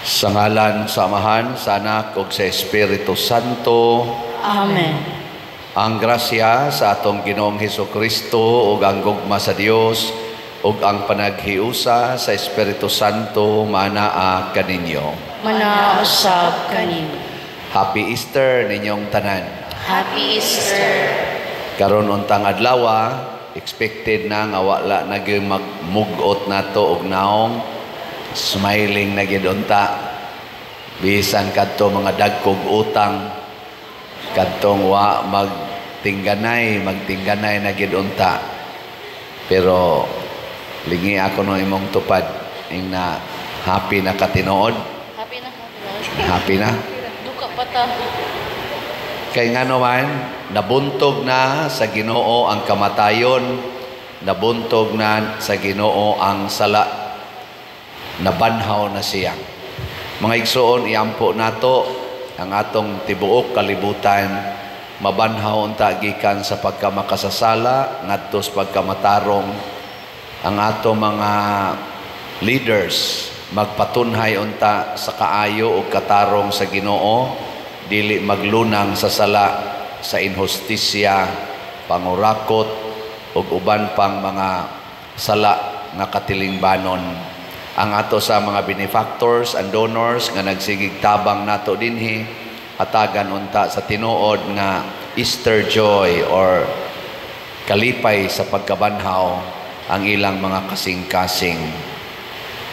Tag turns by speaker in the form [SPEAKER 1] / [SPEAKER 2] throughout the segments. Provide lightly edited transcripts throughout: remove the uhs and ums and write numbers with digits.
[SPEAKER 1] Sa ngalan sa Amahan, sa Anak ug sa Espiritu Santo.
[SPEAKER 2] Amen.
[SPEAKER 1] Ang grasya sa atong Ginoong Hesukristo ug ang gugma sa Dios ug ang panaghiusa sa Espiritu Santo manaa kaninyo.
[SPEAKER 2] Manaa usab kanimo.
[SPEAKER 1] Happy Easter ninyong tanan.
[SPEAKER 2] Happy Easter.
[SPEAKER 1] Karon untang adlaw, expected na nga wala na gyud magmugot nato og naong, smiling na gyud unta. Bisan kadto mga dagkog utang, kadtong wa magtingganay, magtingganay na gyud unta. Pero lingi ako no imong tupad ing na happy na ka tinuod.
[SPEAKER 2] Happy na ka.
[SPEAKER 1] Happy na.
[SPEAKER 2] Duka pa ta.
[SPEAKER 1] Kay ngano man, nabuntog na sa Ginoo ang kamatayon, nabuntog na sa Ginoo ang sala, nabanhaw na siya. Mga igsoon, iampo nato ang atong tibuok kalibutan, mabanhaw unta gikan sa pagkamakasasala ngadto sa pagkamatarong. Ang ato mga leaders magpatunhay unta sa kaayo ug katarong sa Ginoo, dili maglunang sa sala, sa inhustisya, pangurakot ug uban pang mga sala nga katilingbanon. Ang ato sa mga benefactors and donors nga nagsigig tabang nato dinhi, hatagan unta sa tinuod nga Easter joy or kalipay sa pagkabanhaw ang ilang mga kasing-kasing.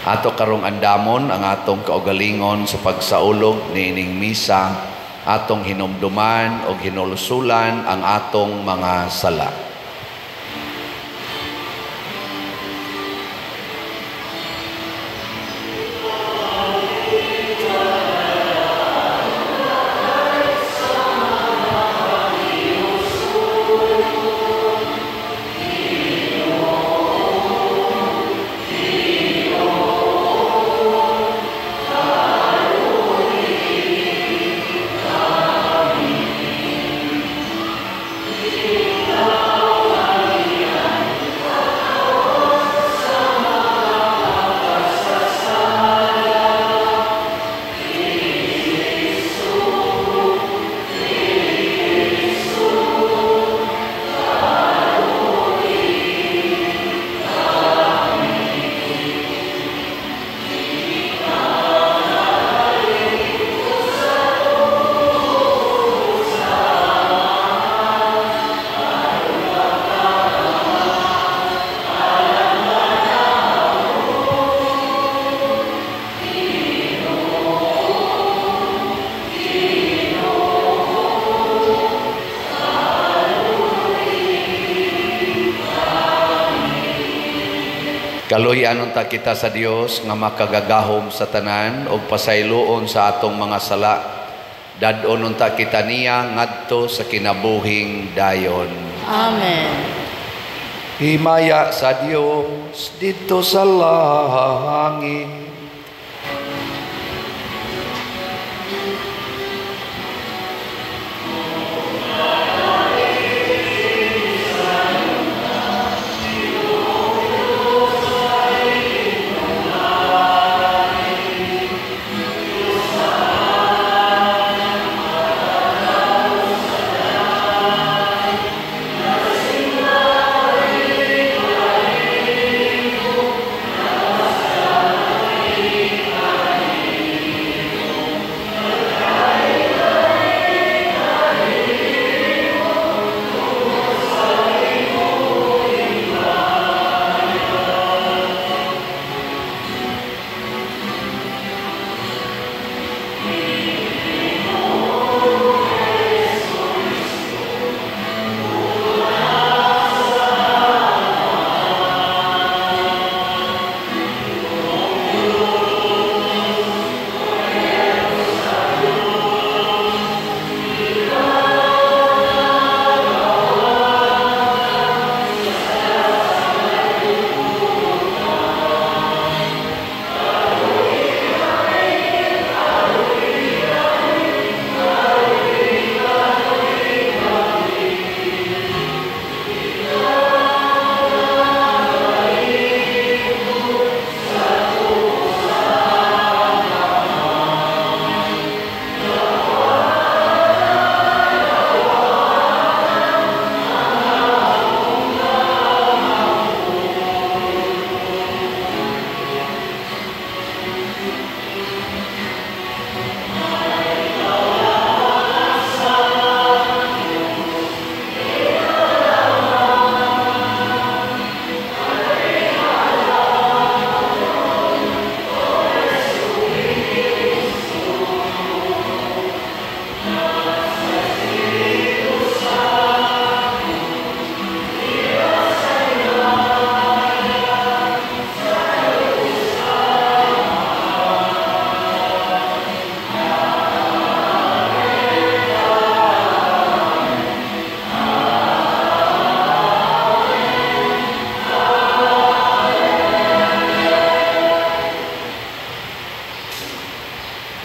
[SPEAKER 1] Ato karong andamon ang atong kaugalingon sa pagsaulog niining misa, atong hinumduman og hinulsulan ang atong mga sala. Kaluy-an unta kita sa Dios nga makagagahom sa tanan ug pasayloon sa atong mga sala. Dad-on unta kita niya ngadto sa kinabuhing dayon.
[SPEAKER 2] Amen.
[SPEAKER 1] Himaya sa Dios didto sa langit.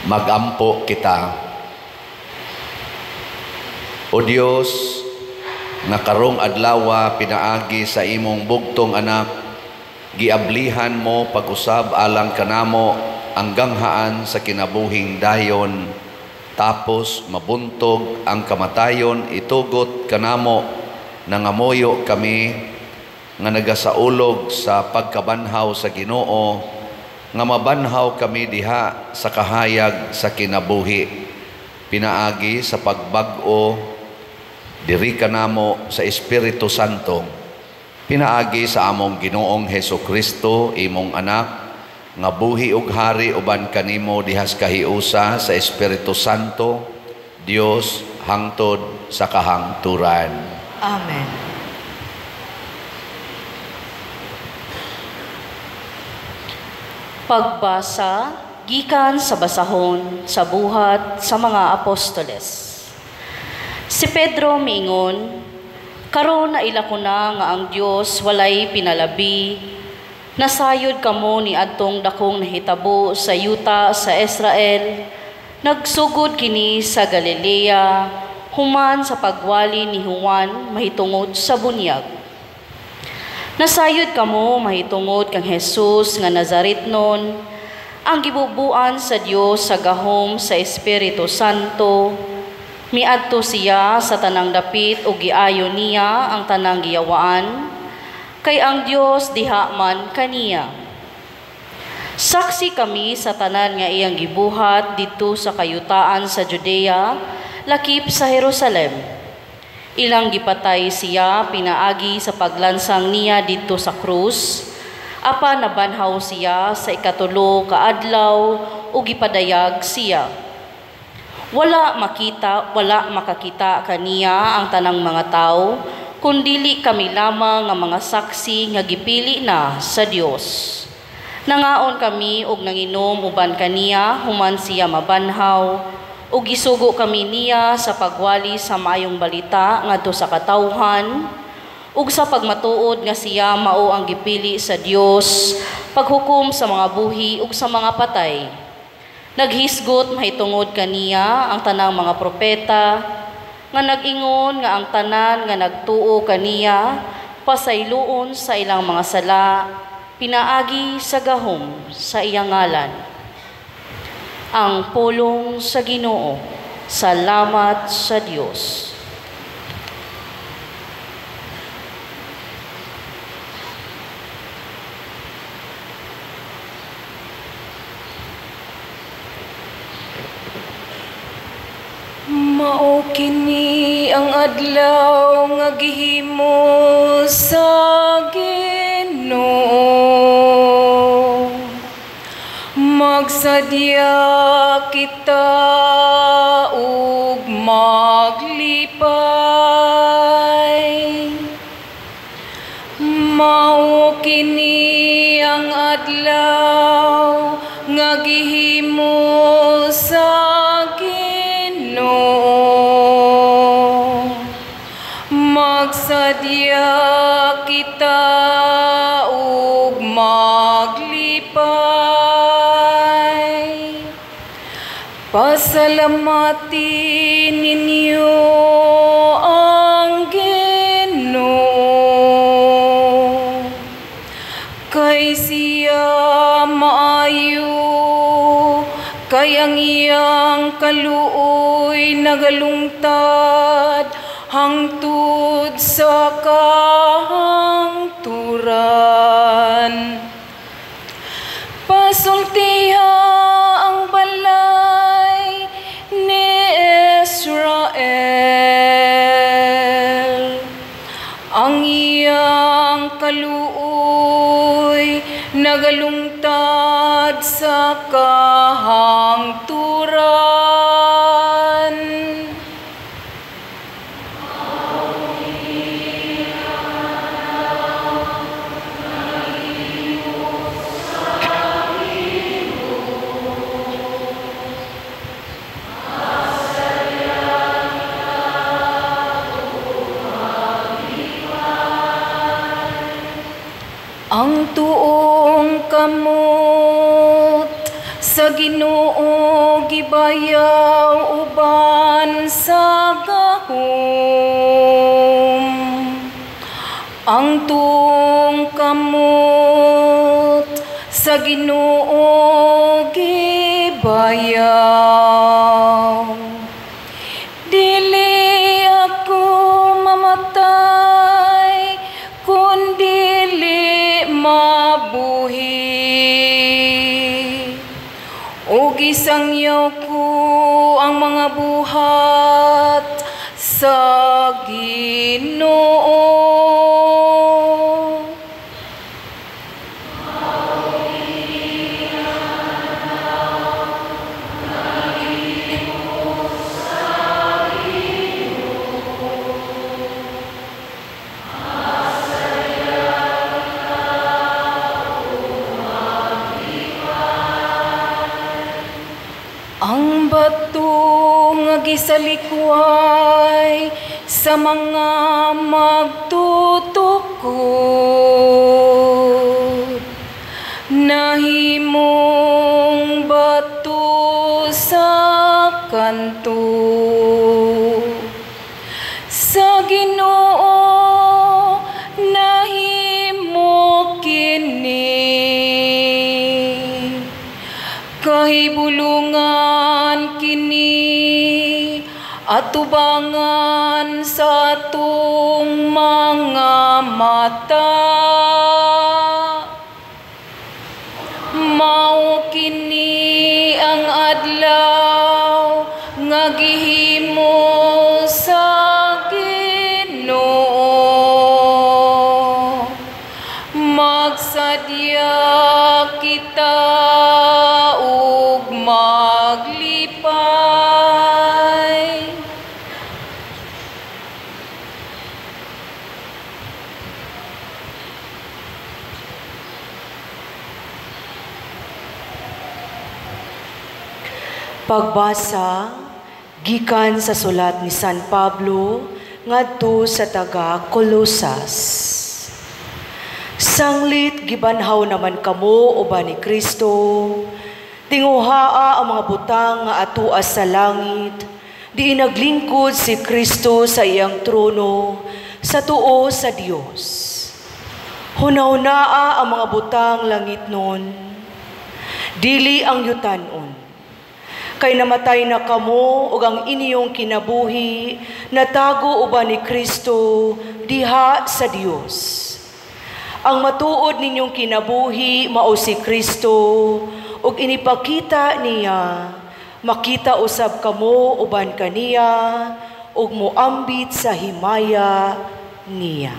[SPEAKER 1] Magampo kita. O Dios, nga karong adlawa pinaagi sa imong bugtong anak, giablihan mo pag-usab alang kanamo ang ganghaan sa kinabuhing dayon, tapos mabuntog ang kamatayon, itugot kanamo nangamuyo kami nga nagasaulog sa pagkabanhaw sa Ginoo, nga mabanhaw kami diha sa kahayag sa kinabuhi, pinaagi sa pagbag-o diri kanamo sa Espiritu Santo, pinaagi sa among Ginoong Hesus Kristo, imong anak, nga buhi ug hari uban kanimo dihas kahiusa sa Espiritu Santo, Dios hangtod sa kahangturan.
[SPEAKER 3] Amen.
[SPEAKER 2] Pagbasa gikan sa basahon sa buhat sa mga apostoles. Si Pedro miingon, karon naila ko na nga ang Dios walay pinalabi. Nasayod kamo ni adtong dakong nahitabo sa yuta sa Israel. Nagsugod kini sa Galilea, human sa pagwali ni Juan mahitungod sa bunyag. Nasayod kamo mahitungod kang Jesus nga Nazaretnon, ang gibubuan sa Dios sa gahom sa Espiritu Santo. Miadto siya sa tanang dapit ug giayo niya ang tanang giyawaan, kay ang Dios diha man kaniya. Saksi kami sa tanan nga iyang gibuhat didto sa kayutaan sa Judea, lakip sa Jerusalem. Ilang gipatay siya pinaagi sa paglansang niya didto sa krus, apan nabanhaw siya sa ikatulo ka adlaw ug gipadayag siya. Wala makakita kaniya ang tanang mga tawo, kundili kami lamang nga mga saksi nga gipili na sa Dios. Nangaon kami og nanginom uban kaniya human siya mabanhaw, ug gisugo kami niya sa pagwali sa maayong balita ngadto sa katawhan, ug sa pagmatuod nga siya mao ang gipili sa Dios paghukom sa mga buhi ug sa mga patay. Naghisgot mahitungod kaniya ang tanang mga propeta nga nag-ingon nga ang tanan nga nagtuo kaniya pasayloon sa ilang mga sala pinaagi sa gahom sa iyang ngalan. Ang pulong sa Ginoo. Salamat sa Dios.
[SPEAKER 4] Mao kini ang adlaw nga gihimo sa Ginoo. Magsadya kita ug maglipay. Mao kini ang adlaw nga gihimo sa Ginoo. Magsadya kita ug maglipay. Pasalamati ninyo ang Ginoo, kay siya maayo, kay ang iyang kaluoy nagalungtad hangtod sa kahangturan. Pasultiha ang balay ni Israel, ang iyang kaluoy nagalungtad sa kahangturan. Ang tuong kamot sa Ginoo gibayaw uban sa gahom. Ang tuong kamot sa Ginoo gibayaw. Dili ako mamatay kun dili mabuhi. Ug isangyaw ko ang mga buhat sa Ginoo. Ang bato nga gisalikway sa mga magtutukod, nahimong bato sa kanto. Sa Ginoo nahimo kini, kahibulungan kini atubangan sa atong mga mata. Mao kini ang adlaw nga gihimo sa Ginoo. Magsadya kita ug maglipay.
[SPEAKER 3] Pagbasa gikan sa sulat ni San Pablo ngadto sa taga Colosas. Sanglit gibanhaw naman kamo uban ni Kristo, tinguhaa ang mga butang nga atuas sa langit, diin naglingkod si Kristo sa iyang trono sa tuo sa Dios. Hunaw-naa ang mga butang langit nun, dili ang yutanon. Kay namatay na kamo ug ang inyong kinabuhi natago uban ni Kristo diha sa Dios. Ang matuod ninyong kinabuhi mao si Kristo ug inipakita niya, makita usab kamo uban kaniya ug moambit sa himaya niya.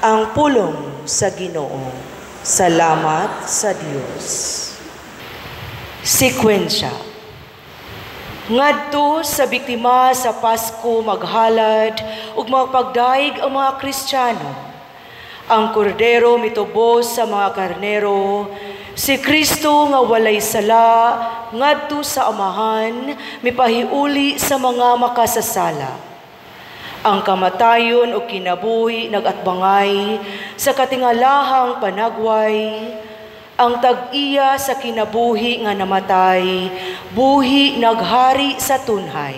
[SPEAKER 3] Ang pulong sa Ginoo. Salamat sa Dios. Sekwensya. Ngadto sa biktima sa Pasko maghalad ug magpagdaig ang mga Kristiyano. Ang kordero mitubos sa mga karnero, si Kristo nga walay sala ngadto sa Amahan mipahiuli sa mga makasasala. Ang kamatayon o kinabuhi nagatbangay sa katingalahang panagway. Ang tag-iya sa kinabuhi nga namatay, buhi naghari sa tunhay.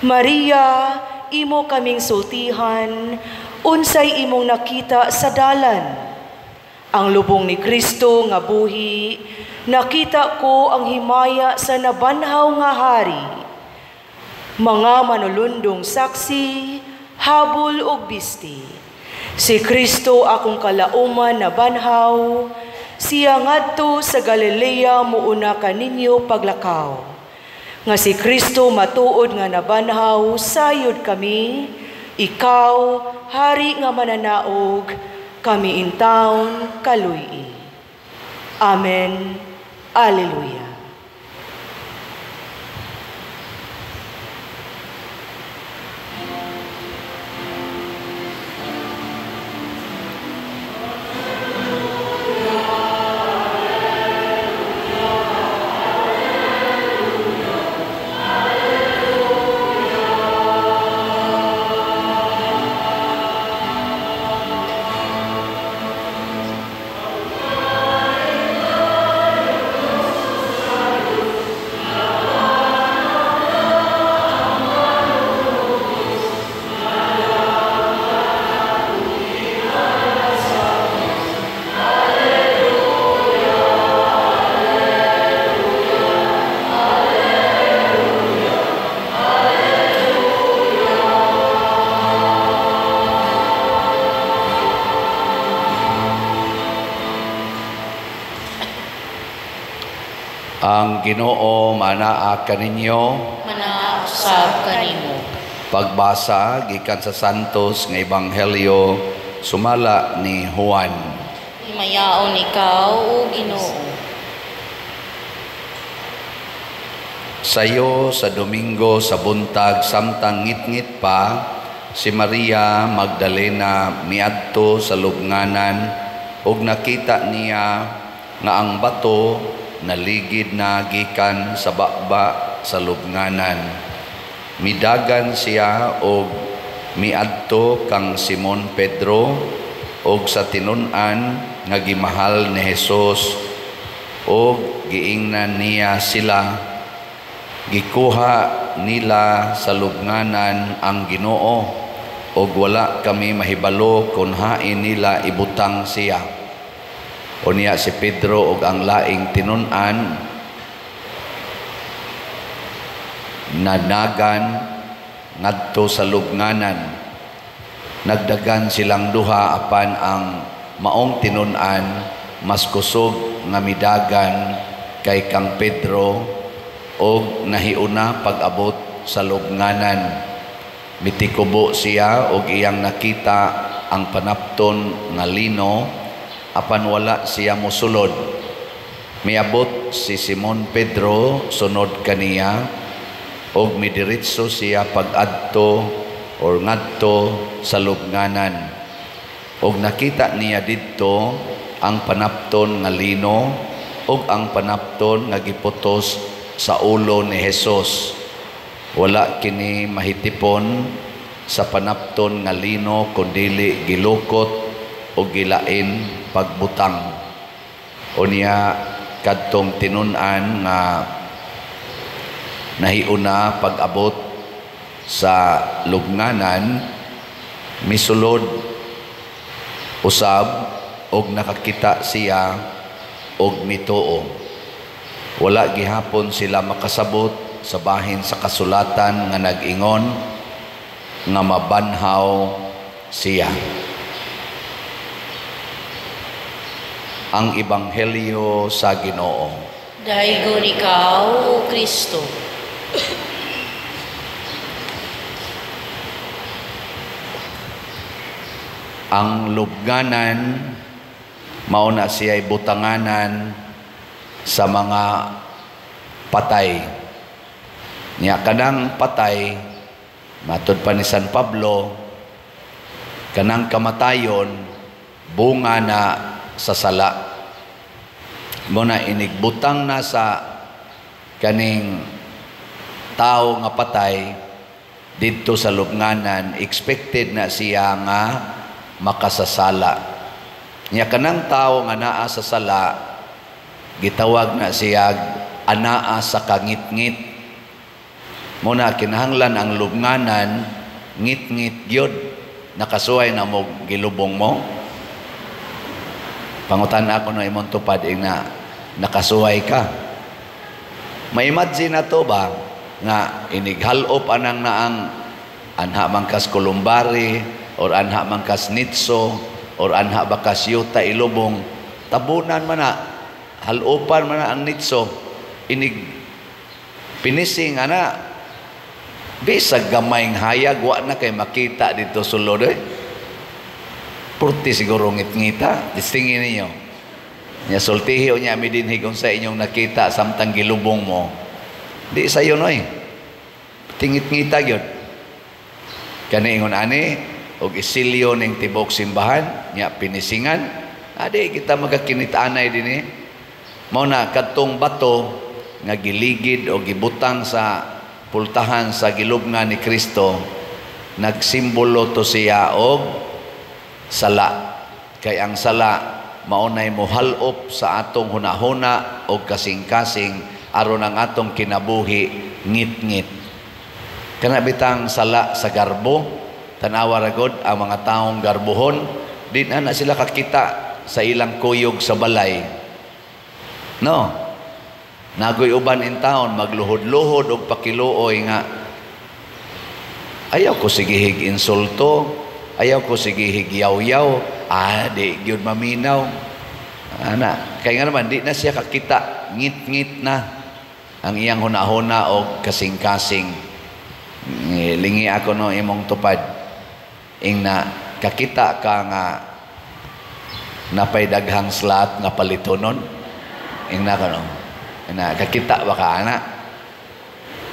[SPEAKER 3] Maria, imo kaming sultihan, unsay imong nakita sa dalan. Ang lubong ni Kristo nga buhi, nakita ko ang himaya sa nabanhaw nga hari. Mga manulundong saksi, habol ug bisti. Si Kristo akong kalauman nabanhaw, siya ngadto sa Galilea muuna kaninyo paglakaw. Nga si Kristo matuod nga nabanhaw, sayod kami, ikaw, hari nga mananaog, kami intawon kaluy. Amen. Alleluia.
[SPEAKER 1] Ang Ginoo manaa kaninyo.
[SPEAKER 2] Manaa usab kanimo.
[SPEAKER 1] Pagbasa gikan sa Santos nga Ebanghelyo sumala ni Juan.
[SPEAKER 2] Himayaon ikaw, o Ginoo.
[SPEAKER 1] Sayo sa Domingo sa buntag samtang ngitngit pa, si Maria Magdalena miadto sa lubnganan ug nakita niya nga ang bato naligid na gikan sa baba sa lubnganan. Midagan siya og miadto kang Simon Pedro og sa tinun-an nga gimahal ni Jesus og giingnan niya sila, gikuha nila sa lubnganan ang Ginoo og wala kami mahibalo kon hain nila ibutang siya. Unya si Pedro og ang laing tinun-an nanagan ngadto sa lubnganan. Nagdagan silang duha apan ang maong tinun-an mas kusog nga midagan kay kang Pedro og nahiuna pag-abot sa lubnganan. Mitikubo siya og iyang nakita ang panapton nga lino apan wala siya mosulod. Miabot si Simon Pedro sunod kaniya og midiretso siya pag-adto or ngadto sa lubnganan. Og nakita niya didto ang panapton nga lino og ang panapton nga giputos sa ulo ni Jesus. Wala kini mahitipon sa panapton nga lino kundili gilukot o gilain pagbutang. Unya kadtong tinun-an nga nahiuna pag-abot sa lubnganan, misulod usab og nakakita siya og mituo. Wala gihapon sila makasabot sa bahin sa kasulatan nga nag-ingon nga mabanhaw siya. Ang Ebanghelyo sa Ginoo.
[SPEAKER 2] Daygon ikaw, O Kristo.
[SPEAKER 1] Ang lubnganan mao na siya'y butanganan sa mga patay. Nya kanang patay, matud pa ni San Pablo, kanang kamatayon bunga na sa sala. Mo na inigbutang na sa kaning tao nga patay didto sa lubnganan, expected na siya nga makasasala. Nya kanang tao nga naa sa sala, gitawag na siya anaa sa kangitngit. Mo na kinahanglan ang lubnganan ngitngit gyud. Nakasuway na mo gilubong mo. Pangutan ako na imong tupad ing na nakasuway ka. Ma-imagine na to ba nga inighalop anang naang anha man kas kolumbari or anha man kas nitso or anha ba kas yuta ilubong, tabunan man na, halopan man na ang nitso, inig pinising ana, bisag gamayng hayag wa na kay makita dito sulod eh. Purti siguro ngitngita, distingin ninyo. Nya sultihi o niya mi dinhi kung sa inyong nakita samtang gilubong mo. Di sayo noy. Tingit-ngita gyud. Kani ingon ani og isilyo ning tibuok simbahan, nya pinisingan, adi kita magakinit-anay dinhi. Mao na kadtong bato nga giligid o gibutang sa pultahan sa gilubngan ni Kristo, nagsimbolo to siya og sala. Kay ang sala maunay mohalop sa atong hunahuna og kasing-kasing aron ang atong kinabuhi ngit-ngit. Kana bitang sala sa garbo, tanawa ra gud ang mga taong garbohon, di na na sila kakita sa ilang kuyog sa balay. No. Nagoy uban in town magluhod-luhod og pakiluoy nga ayaw ko sigihig insulto, ayaw ko sigihig yaw-yaw, di gyud maminaw. Ana, kay nga naman di na siya kakita, ngit-ngit na. Ang iyang hunahuna og kasing-kasing. Lingi ako no imong tupad. Ingna kakita ka nga napay daghang slot nga palitonon. Ingna ko no. Ingna kakita ba ka ana?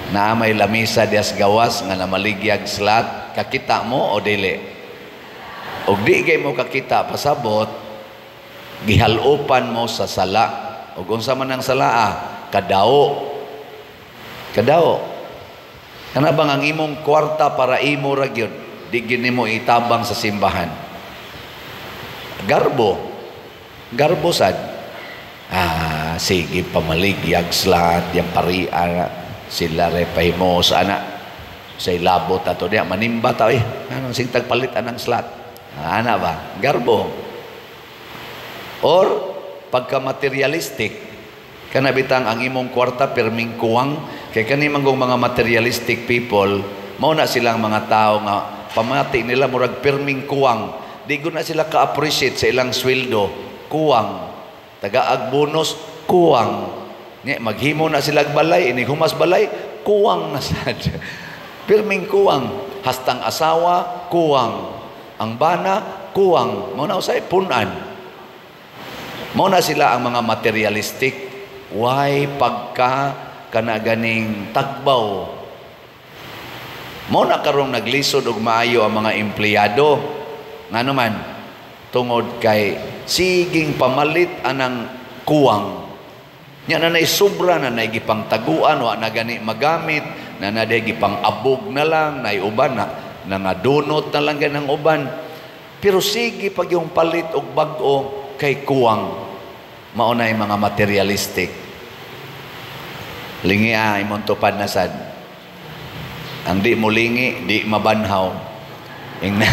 [SPEAKER 1] Naa may lamisa dias gawas nga namaligyag slot, kakita mo o dili? Og di kay mo kakita, pasabot gihalopan mo sa sala. Og unsa man ang sala? Kadao. Kadao. Kana bang ang imong kwarta para imo ra gyud, di gyud nimo itabang sa simbahan. Garbo. Garbo sad. Ah, sige pamaligyag slot, yang parian sila re pahimos ana sa ilabot ato diya manimba ta eh anong sing tagpalit anang slot. Ana ba? Garbo. Or pagka materialistic, kana bitang ang imong kwarta pirming kuwang, kay kani manggong mga materialistic people, mao na silang mga tao nga pamati nila murag pirming kuwang. Di gud na sila ka-appreciate sa ilang sweldo, kuwang. Tagaag bonus, kuwang. Nya maghimo na sila balay, inig humas balay, kuwang na sad. Pirming kuwang. Hastang asawa, kuwang. Ang bana, kuwang. Mao na usay punan. Mao na sila ang mga materialistic. Why pagka kana ganing tagbaw. Mao na karong naglisod og maayo ang mga empleyado. Ngano man, tungod kay siging pamalit anang kuwang. Nya na nay sobra na nay gipangtaguan, wa na gani magamit, na na day gipang-abog na lang, nay uban na nangadunot na lang ganang uban. Pero sige pag yung palit og bag-o kay kuwang. Mao na yung mga materialistic. Lingi imong tupad na sad. Ang di mo lingi, di mabanhaw. Ingna.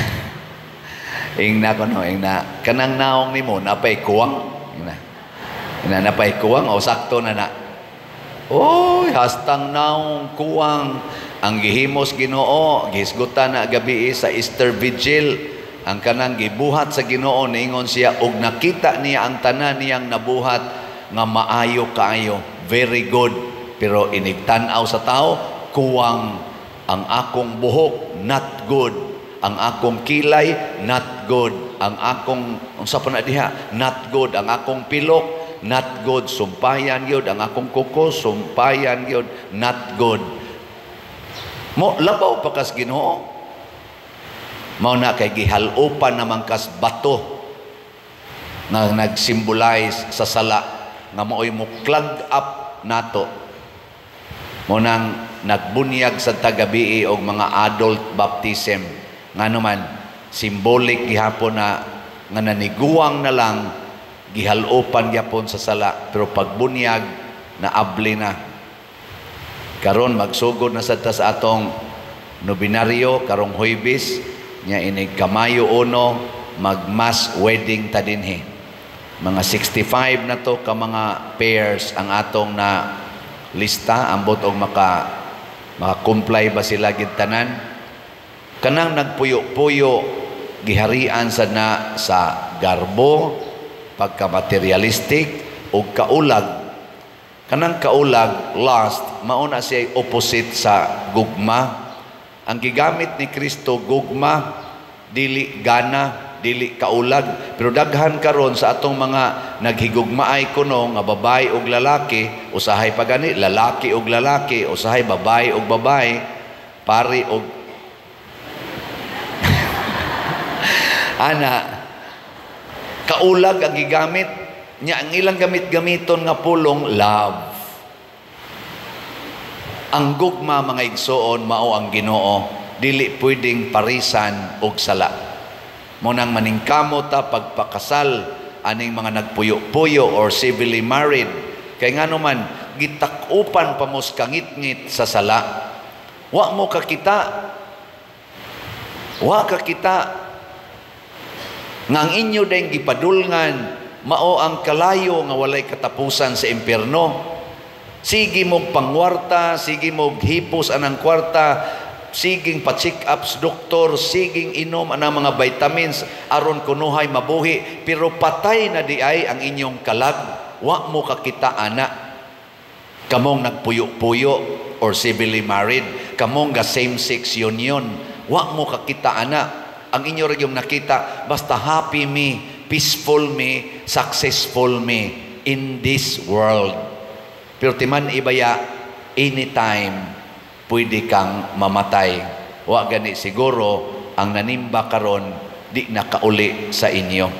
[SPEAKER 1] Ingna kono, ingna kanang naong nimo napay kuwang. Ingna. Ingna napay kuwang o sakto na na. Oy, hastang naong kuwang ang gihimos Ginoo, gihisgutan na gabi sa Easter Vigil. Ang kanang gibuhat sa Ginoo, niingon siya og nakita niya ang tanan niyang nabuhat nga maayo kaayo, very good. Pero inigtan-aw sa tao, kuwang. Ang akong buhok, not good. Ang akong kilay, not good. Ang akong unsa pa na diha, not good. Ang akong pilok, not good. Sumpayan gyud. Ang akong kuko, sumpayan gyud, not good. Mo labaw pa kas Ginoo. Mao na kay gihalopan naman kas bato nga nagsimbolize sa sala nga maoy mo clog up nato. Mo nang nagbunyag sa tagabii og mga adult baptism. Ngano man, symbolic gihapon na nga naniguang na lang gihalopan gyapon sa sala, pero pagbunyag naabli na. Karon magsugod na sad ta sa atong nobinaryo karong Huwebes nya inig kamayo uno mag mass wedding ta dinhi. Mga 65 na to ka mga pairs ang atong na lista, ambot og maka maka-comply ba sila gid tanan. Kanang nagpuyo-puyo giharian sad na sa garbo, pagka-materialistic ug kaulag. Kanang kaulag, lust, mao na siya opposite sa gugma. Ang gigamit ni Kristo gugma, dili gana, dili kaulag. Pero daghan karon sa atong mga naghigugmaay kuno nga babae ug lalaki, usahay pa gani lalaki ug lalaki, usahay babae ug babae, pari og ana, kaulag ang gigamit niya. Ang ilang gamit-gamiton nga pulong love. Ang gugma mga igsoon mao ang Ginoo, dili pwedeng parisan og sala. Mo nang maningkamot ta pagpakasal aning mga nagpuyo-puyo or civilly married, kay ngano man gitak-upan pa mos kangitngit sa sala. Wa mo kakita, wa kakita nga ang inyo dayng gipadulngan mao ang kalayo nga walay katapusan sa impierno. Sige mog pangwarta, sige mog hipos anang kwarta, siging pa-check up sa doktor, siging inom anang mga vitamins aron kunuhay mabuhi, pero patay na di ay ang inyong kalag. Wa mo kakita ana. Kamong nagpuyo-puyo or civilly married, kamong ga same-sex union, wa mo kakita ana. Ang inyo ra yung nakita, basta happy me, peaceful me, successful me in this world. Pero timan ibaya, anytime pwede kang mamatay. Wa gani siguro ang nanimba karon di nakauli sa inyo.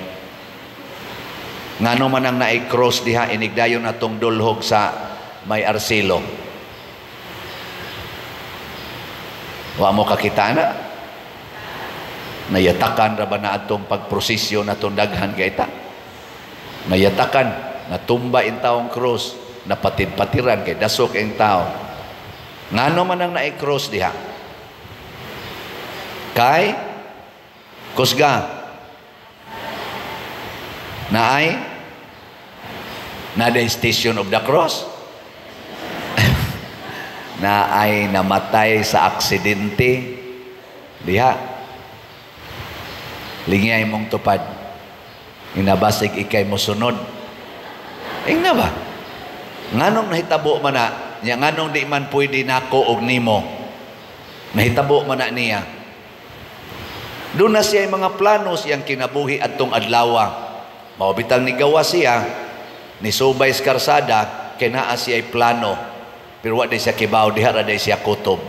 [SPEAKER 1] Ngano man ang naay cross diha inigdayon atong dulhog sa may arsilo? Wa mo kakita na? Nayatakan ra ba na atong pagprosesyon atong daghan kay ta? Nayatakan, natumba in taong cross, napatid-patiran kay dasok ang tao. Ngano man ang naay cross diha? Kay kusga naay na the Station of the Cross na ay namatay sa aksidente diha. Lingay mong tupad, inabasig ikay mosunod. Ingna ba nganong nahitabo man na nya, nganong di man pwede nako og nimo nahitabo man na niya? Doon na siya mga plano siyang kinabuhi adtong adlawa. Mao bitang nigawa siya, nisubay sa karsada, kay naa siya plano. Pero wa day siya kibaw, diha ra day siya kutob.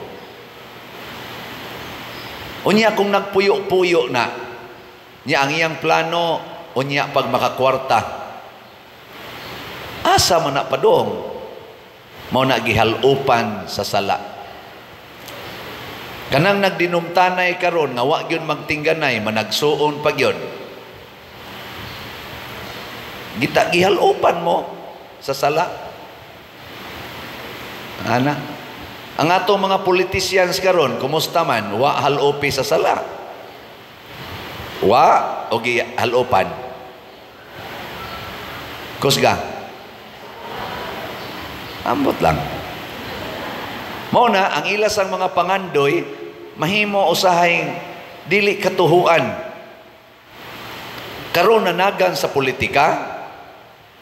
[SPEAKER 1] Unya kung nagpuyo-puyo na, niya ang iyang plano, unya pag makakwarta. Asa man na padong? Mao na gihalupan sa sala. Kanang nagdinumtanay karon nga wa gyud magtingganay, managsuon pa gyud. Gita gihalupan mo sa sala. Ana. Ang atong mga politicians karon, kumusta man, wa halupi sa sala. Wa o gihalupan? Kusga. Ambot lang. Mao na ang ilas ang mga pangandoy mahimo usahay dili katuhuan. Karon nanagan sa politika,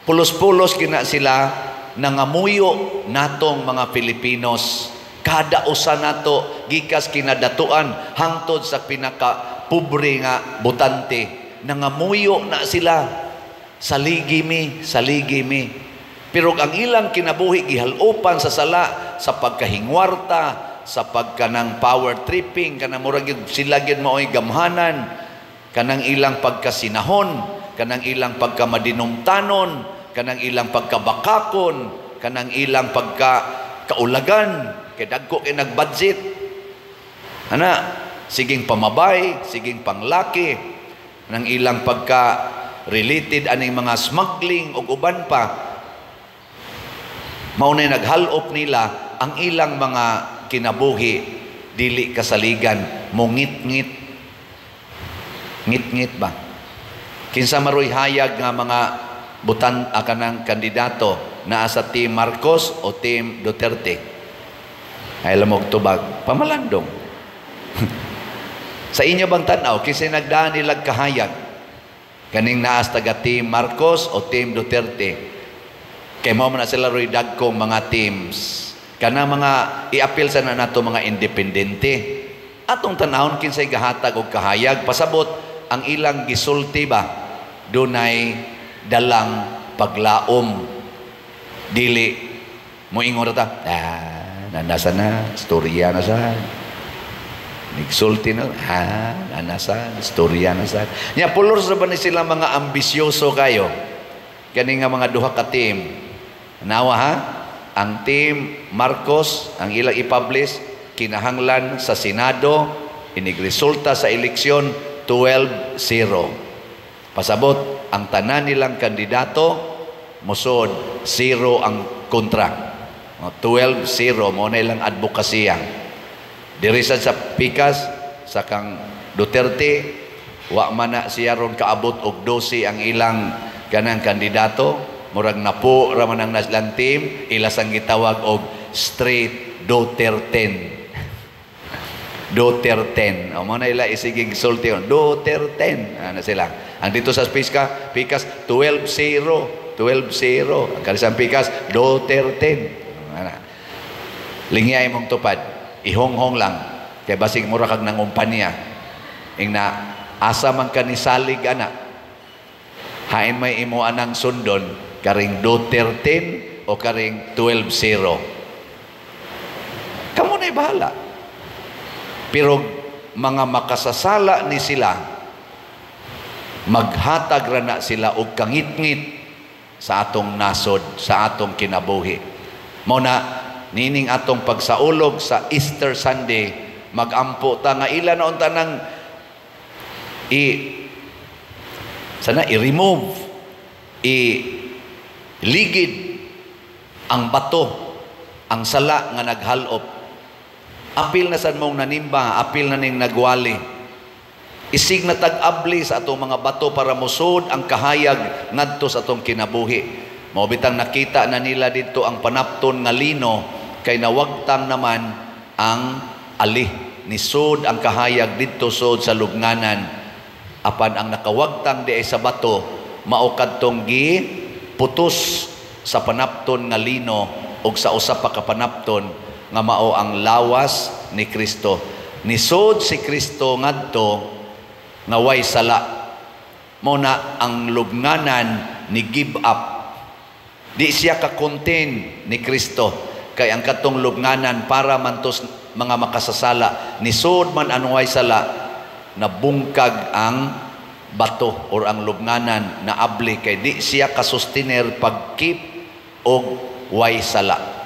[SPEAKER 1] pulos-pulos kina sila nangamuyo natong mga Pilipinos. Kada usa nato gikas kinadatuan hangtod sa pinaka pobre nga botante, nangamuyo na sila, saligi mi, saligi mi. Pero ang ilang kinabuhi gihalupan sa sala, sa pagkahingwarta, sa pagkanang power tripping, kanang murag sila gyud maoy gamhanan, kanang ilang pagkasinahon, kanang ilang pagkamadinumtanon, kanang ilang pagkabakakon, kanang ilang pagkakaulagan, kay dagko kay nagbudget. Ana, siging pamabay, siging panglaki, nang ilang pagka related aning mga smuggling ug uban pa. Mao na naghalop nila ang ilang mga kinabuhi dili kasaligan, mongit-ngit. Ngit-ngit ba? Kinsa maroy hayag nga mga butan kanang kandidato naa sa Team Marcos o Team Duterte? Ay lamog tubag, pamalandong. Sa inyo bang tan-aw kinsa nagdaan nilag kahayag? Kaning naas taga Team Marcos o Team Duterte? Kay mao man na sila roy dagkong mga teams. Kana mga iapil sa na nato mga independente. Atong tan-awon kinsay gahatag og kahayag, pasabot ang ilang gisulti ba dunay dalang paglaom. Dili moingon ta, nanasa na, storya na sa. Nigsulti na, nanasa, storya na sa. Nya pulor sa ba ni sila mga ambisyoso kayo? Kani nga mga duha ka team. Nawa ha? Ang Team Marcos, ang ilang i-publish, kinahanglan sa Senado, inigresulta sa eleksyon 12-0. Pasabot, ang tanan nilang kandidato, musod, 0 ang kontra. 12-0, mo na ilang advokasya. Diri sa pikas, sa kang Duterte, wa man na siya ron kaabot og 12 ang ilang kanang kandidato. Murag napo ra man ang naslang team, ilas ang gitawag og straight Duterte. Duterte. O mo na ila isigig sulti Duterte. Ano sila? Ang dito sa pikas 12-0, 12-0. Ang karisang pikas Duterte. Lingya imong tupad, ihonghong lang kay basig mura kag nangumpanya. Ingna asa man ka nisalig ana? Hain may imo anang sundon, karing Duterte o karing 12-0? Kamo na'y bahala. Pero mga makasasala ni sila, maghatag ra na sila og kangitngit sa atong nasod, sa atong kinabuhi. Mao na nining atong pagsaulog sa Easter Sunday, magampo ta nga ila na unta nang i sana i-remove, i ligid ang bato, ang sala nga naghalop. Apil na sad mong nanimba, apil na ning nagwali. Isig na tag-abli sa atong mga bato para musod ang kahayag ngadto sa atong kinabuhi. Mao bitang nakita na nila didto ang panapton nga lino kay nawagtang naman ang ali. Nisod ang kahayag didto sod sa lubnganan. Apan ang nakawagtang di ay sa bato, mao kadtong gi putos sa panapton nga lino og sa usa pa ka panapton nga mao ang lawas ni Kristo. Nisod si Kristo ngadto nga way sala. Mao na ang lubnganan ni give up. Di siya ka-contain ni Kristo kay ang katong lubnganan para man tos mga makasasala. Nisod man ang way sala, nabungkag ang bato or ang lubnganan na abli kay di siya kasustiner pag-keep og way sala.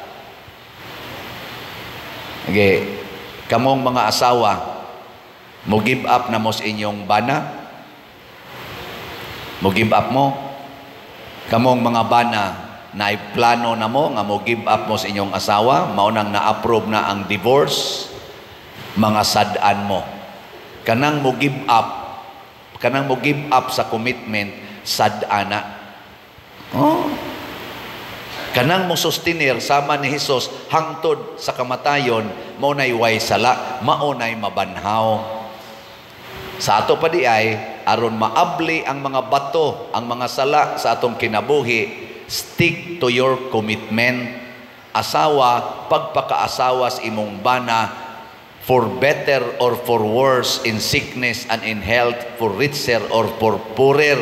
[SPEAKER 1] Okay. Kamong mga asawa, mo give up na mo sa inyong bana? Mo give up mo? Kamong mga bana, na plano na mo nga mo give up mo sa inyong asawa, mao nang na-approve na ang divorce, mga sad-an mo. Kanang mo give up, kanang mo give up sa commitment, sad-ana. Oh. Kanang mo sustenir sama ni Hesus hangtod sa kamatayon, mao nay way sala, mao nay mabanhaw. Sa ato pa di ay aron maabli ang mga bato, ang mga sala sa atong kinabuhi, stick to your commitment. Asawa, pagpakaasawa sa imong bana, for better or for worse, in sickness and in health, for richer or for poorer,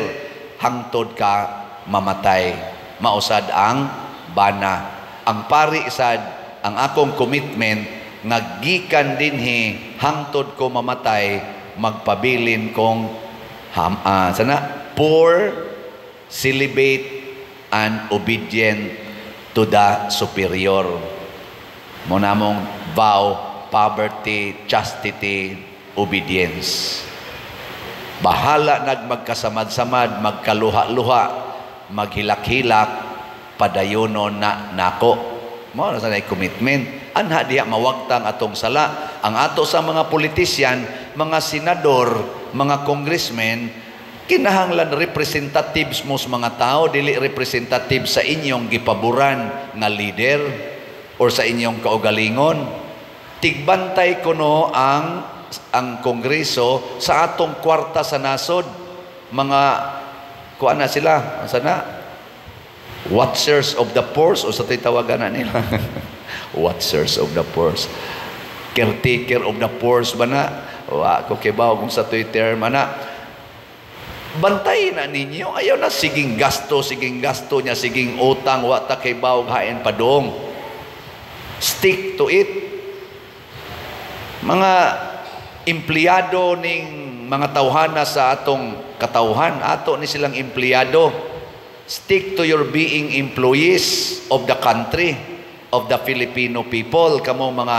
[SPEAKER 1] hangtod ka mamatay. Mausad ang bana. Ang pari sad, ang akong commitment, nga gikan dinhi hangtod ko mamatay, magpabilin kong sana poor, celibate, and obedient to the superior. Mo namong vow, poverty, chastity, obedience. Bahala nagmagkasamad-samad, magkaluha-luha, maghilak-hilak, padayonon na nako. Mao na sanay commitment. Anha diha mawagtang atong sala. Ang ato sa mga politisyan, mga senador, mga congressmen, kinahanglan representatives mo sa mga tao, dili representative sa inyong gipaboran nga leader or sa inyong kaugalingon. Tigbantay kuno ang kongreso sa atong kwarta sa nasod. Mga kuan na sila, sana watchers of the purse o sa tawagan na nila. Watchers of the purse. Caretaker of the purse ba na? Wa ko kibaw kung sa to'y term ana. Bantay na ninyo. Ayaw na siging gasto niya, siging utang, wa ta kay bawog hain padong. Stick to it. Mga empleyado ning mga tawhana sa atong katawhan, ato ni silang empleyado. Stick to your being employees of the country, of the Filipino people. Kamo mga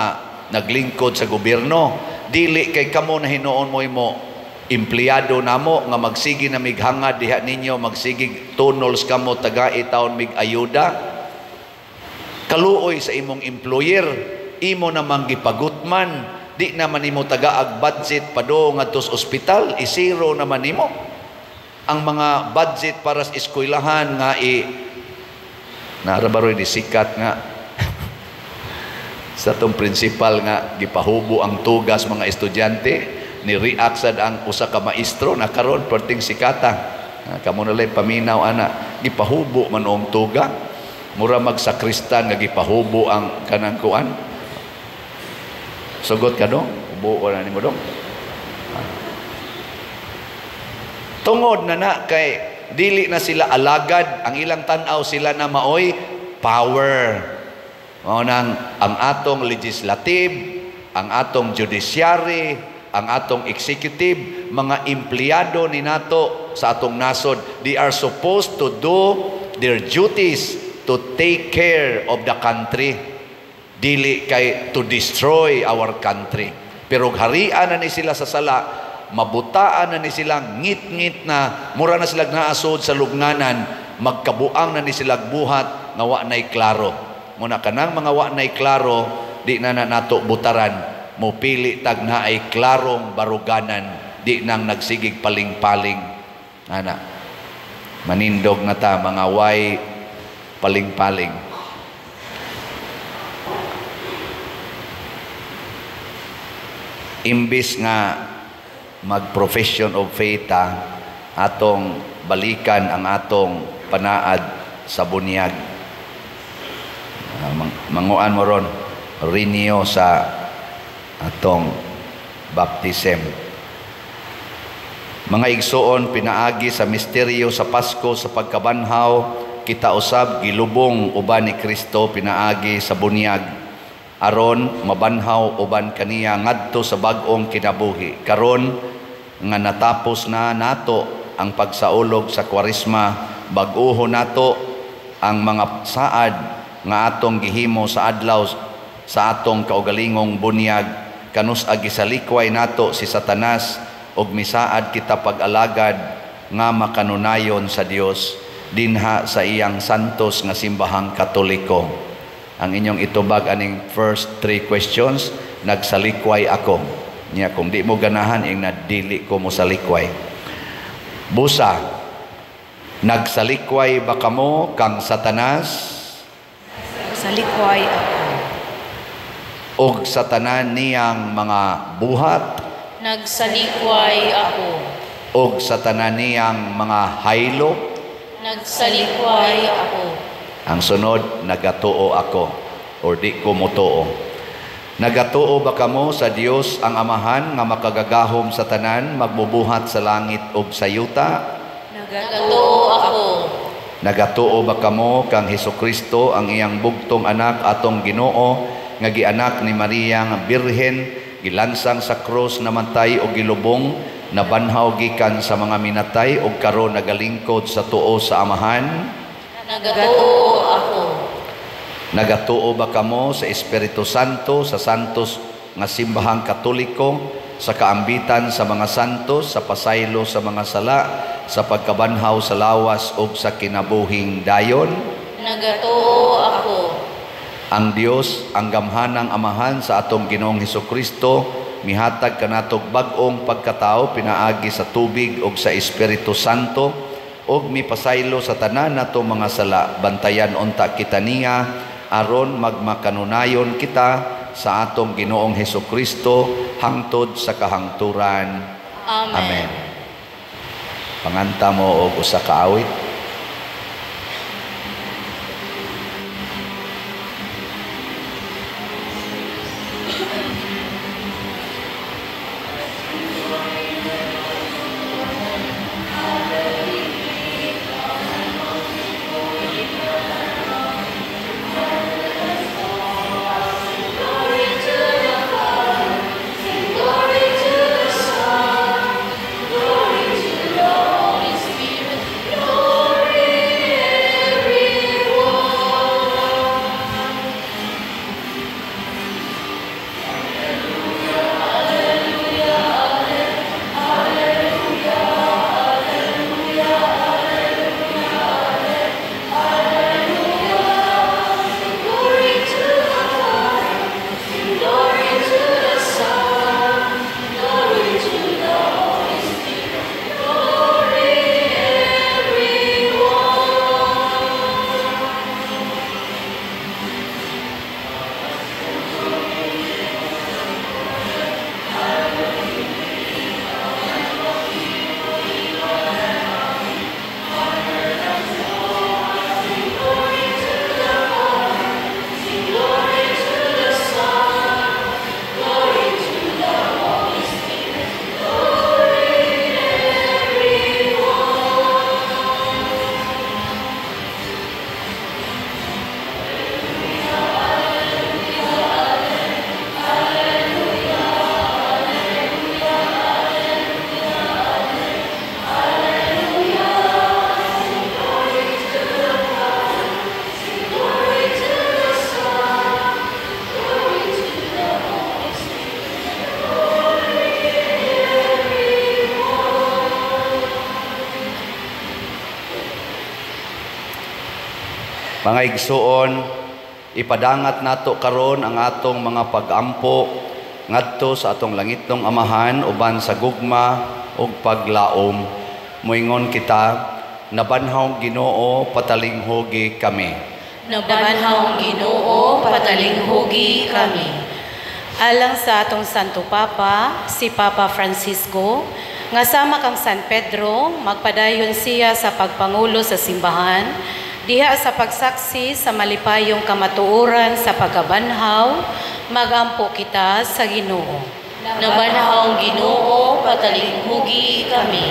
[SPEAKER 1] naglingkod sa gobyerno, dili kay kamo na hinuon mo imo empleyado namo nga magsigi na mighangad diha ninyo, magsigi tunnels kamo tagai taon mig ayuda. Kaluoy sa imong employer, imo namang gipagutman, di naman nimo tagaag budget padung ngadto sa ospital, isiro naman nimo ang mga budget para sa eskwelahan nga i narabaroy di sikat nga sa atong principal nga gipahubo ang tugas mga estudyante, ni react sad ang usa ka maestro na karon perting sikata. Kamo na lay paminaw ana, gipahubo man og tuga, mura magsakristan nga gipahubo ang kanang kuan. Sugot ka dong, ubo na nimo dong. Tungod na na kay dili na sila alagad, ang ilang tan-aw sila na maoy power. Mao nang ang atong legislative, ang atong judiciary, ang atong executive, mga empleyado ni nato sa atong nasod, they are supposed to do their duties to take care of the country. Dili kay to destroy our country. Pero harian na ni sila sa sala, mabutaan na ni sila, ngit-ngit na, mura na sila naasod sa lugnanan, magkabuang na ni sila buhat nga wa na'y klaro. Muna kanang mga wa na'y klaro, di na na nato butaran, mupili tag naay klarong baruganan, di nang nagsigig paling-paling. Ana, manindog na ta mga way paling-paling. Imbis nga mag-profession of faith ta, atong balikan ang atong panaad sa bunyag. Manguan mo ron, renew sa atong baptism. Mga igsoon, pinaagi sa misteryo sa Pasko sa pagkabanhaw, kita usab gilubong uban ni Kristo pinaagi sa bunyag, aron mabanhaw uban kaniya ngadto sa bag-ong kinabuhi. Karon nga natapos na nato ang pagsaulog sa Kwaresma, bag-oho nato ang mga saad nga atong gihimo sa adlaw sa atong kaugalingong bunyag, kanus-a gisalikway nato si Satanas ug misaad kita pag-alagad nga makanunayon sa Dios dinha sa iyang santos nga simbahang Katoliko. Ang inyong itubag aning first three questions, nagsalikway ako. Niya kung di mo ganahan ing nadili ko mo salikway. Busa, nagsalikway ba kamo kang Satanas?
[SPEAKER 3] Salikway ako.
[SPEAKER 1] Og sa tanan niyang mga buhat?
[SPEAKER 2] Nagsalikway ako.
[SPEAKER 1] Og sa tanan niyang mga haylo?
[SPEAKER 2] Nagsalikway ako.
[SPEAKER 1] Ang sunod, nagatuo ako or di ko motuo. Nagatuo ba kamo sa Dios ang Amahan nga makagagahom sa tanan, magbubuhat sa langit ug sa yuta?
[SPEAKER 2] Nagatuo ako.
[SPEAKER 1] Nagatuo ba kamo kang Hesukristo ang iyang bugtong anak atong Ginoo nga gianak ni Maria nga birhen, gilansang sa krus, namatay og gilubong, nabanhaw gikan sa mga minatay ug karon nagalingkod sa tuo sa Amahan?
[SPEAKER 2] Nagatuo ako.
[SPEAKER 1] Nagatuo ba kamo sa Espiritu Santo, sa santos nga simbahang Katoliko, sa kaambitan sa mga santos, sa pasaylo sa mga sala, sa pagkabanhaw sa lawas ug sa kinabuhing dayon?
[SPEAKER 2] Nagatuo ako.
[SPEAKER 1] Ang Dios, ang gamhanang Amahan sa atong Ginoong Hesukristo, mihatag kanatog bag-ong pagkatao pinaagi sa tubig ug sa Espiritu Santo, ug mipasaylo sa tanan nato mga sala. Bantayan unta kita niya aron magmakanunayon kita sa atong Ginoong Hesukristo hangtod sa kahangturan.
[SPEAKER 2] Amen.
[SPEAKER 1] Amen. Panganta mo og usa ka awit.
[SPEAKER 2] Glory to the Father, and glory to the Son, glory to the Holy Spirit.
[SPEAKER 1] Mga igsuon, ipadangat nato karon ang atong mga pagampo ngadto sa atong langitnong Amahan uban sa gugma ug paglaom. Moingon kita, nabanhaw Ginoo, patalinghugi kami.
[SPEAKER 2] Nabanhaw Ginoo, patalinghugi kami.
[SPEAKER 5] Alang sa atong Santo Papa, si Papa Francisco, nga sama kang San Pedro, magpadayon siya sa pagpangulo sa simbahan, diha sa pagsaksi sa malipayong kamatuoran sa pagkabanhaw, magampo kita sa Ginoo.
[SPEAKER 2] Nabanhaw Ginoo, patalinghugi kami.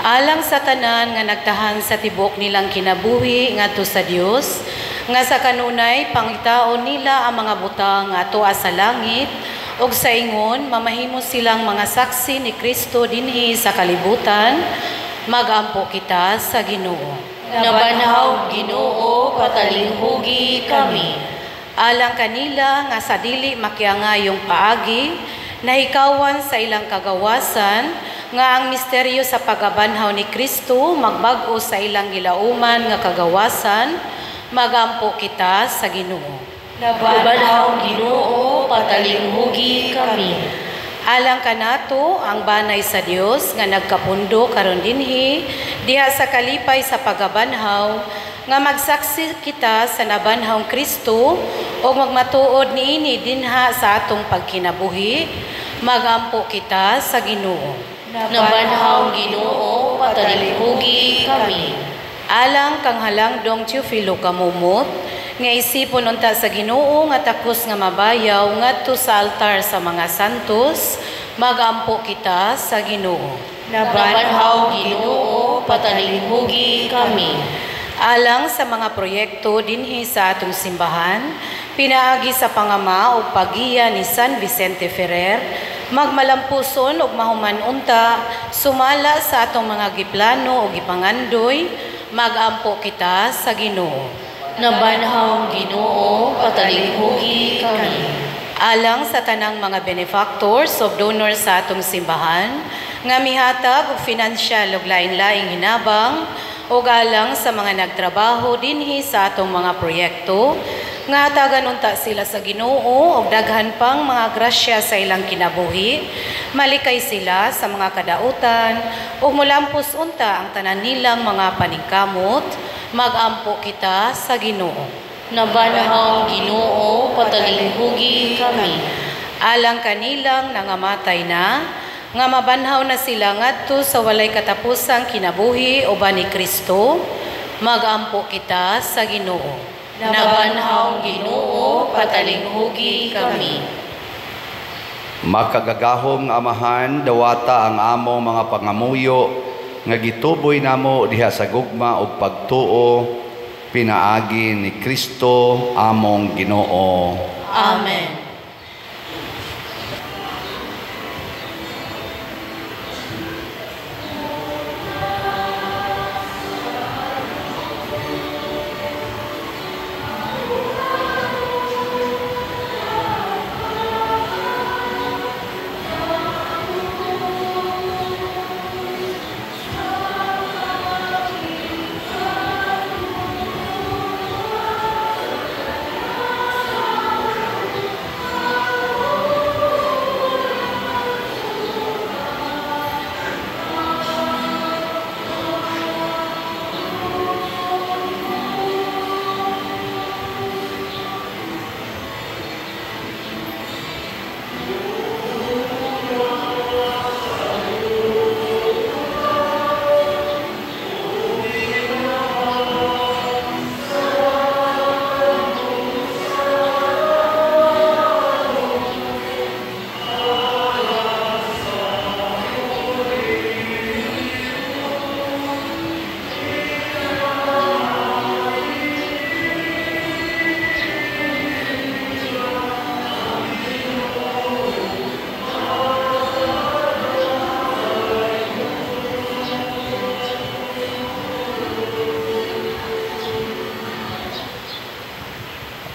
[SPEAKER 5] Alang sa tanan nga nagtahan sa tibok nilang kinabuhi ngadto sa Dios, nga sa kanunay pangitaon nila ang mga butang nga atoa sa langit, ug sa ingon mamahimo silang mga saksi ni Kristo dinhi sa kalibutan, magampo kita sa Ginoo.
[SPEAKER 2] Nabanhaw Ginoo, patalinghugi kami.
[SPEAKER 5] Alang kanila nga sa dili makiangayong paagi, nahikawan sa ilang kagawasan, nga ang misteryo sa pagabanhaw ni Kristo magbag-o sa ilang gilauman nga kagawasan, magampo kita sa Ginoo.
[SPEAKER 2] Nabanhaw Ginoo, patalinghugi kami.
[SPEAKER 5] Alang kanato ang banay sa Dios nga nagkapundo karon dinhi diha sa kalipay sa pagabanhaw, nga magsaksi kita sa nabanhawng Kristo ug magmatuod niini dinha sa atong pagkinabuhi, magampo kita sa Ginoo.
[SPEAKER 2] Nabanhaw Ginoo, patalinghugi kami.
[SPEAKER 5] Alang kang halangdong Teofilo Kamumot, nga isipon unta sa Ginoo nga takos nga mabayaw ngadto sa altar sa mga santos, magampo kita sa Ginoo.
[SPEAKER 2] Nabanhaw Ginoo, patalinghugi kami.
[SPEAKER 5] Alang sa mga proyekto dinhi sa atong simbahan, pinaagi sa pangama o paggiya ni San Vicente Ferrer, magmalampuson ug mahuman unta sumala sa atong mga giplano o gipangandoy, magampo kita sa Ginoo.
[SPEAKER 2] Nabanhaw Ginoo, patalinghugi kami.
[SPEAKER 5] Alang sa tanang mga benefactors o donors sa atong simbahan, nga mihatag og financial ug lain-laing hinabang, ug alang sa mga nagtrabaho dinhi sa atong mga proyekto, nga hatagan unta sila sa Ginoo og daghan pang mga grasya sa ilang kinabuhi, malikay sila sa mga kadautan ug molampos unta ang tanan nilang mga paningkamot, magampo kita sa Ginoo.
[SPEAKER 2] Nabanhaw Ginoo, patalinghugi kami.
[SPEAKER 5] Alang kanilang nangamatay na, nga mabanhaw na sila ngadto sa walay katapusang kinabuhi uban ni Kristo, magampo kita sa Ginoo.
[SPEAKER 2] Nabanhaw Ginoo, patalinghugi kami.
[SPEAKER 1] Makagagahom nga Amahan, dawata ang among mga pangamuyo nga gituboy namo diha sa gugma ug pagtuo pinaagi ni Kristo among Ginoo.
[SPEAKER 2] Amen.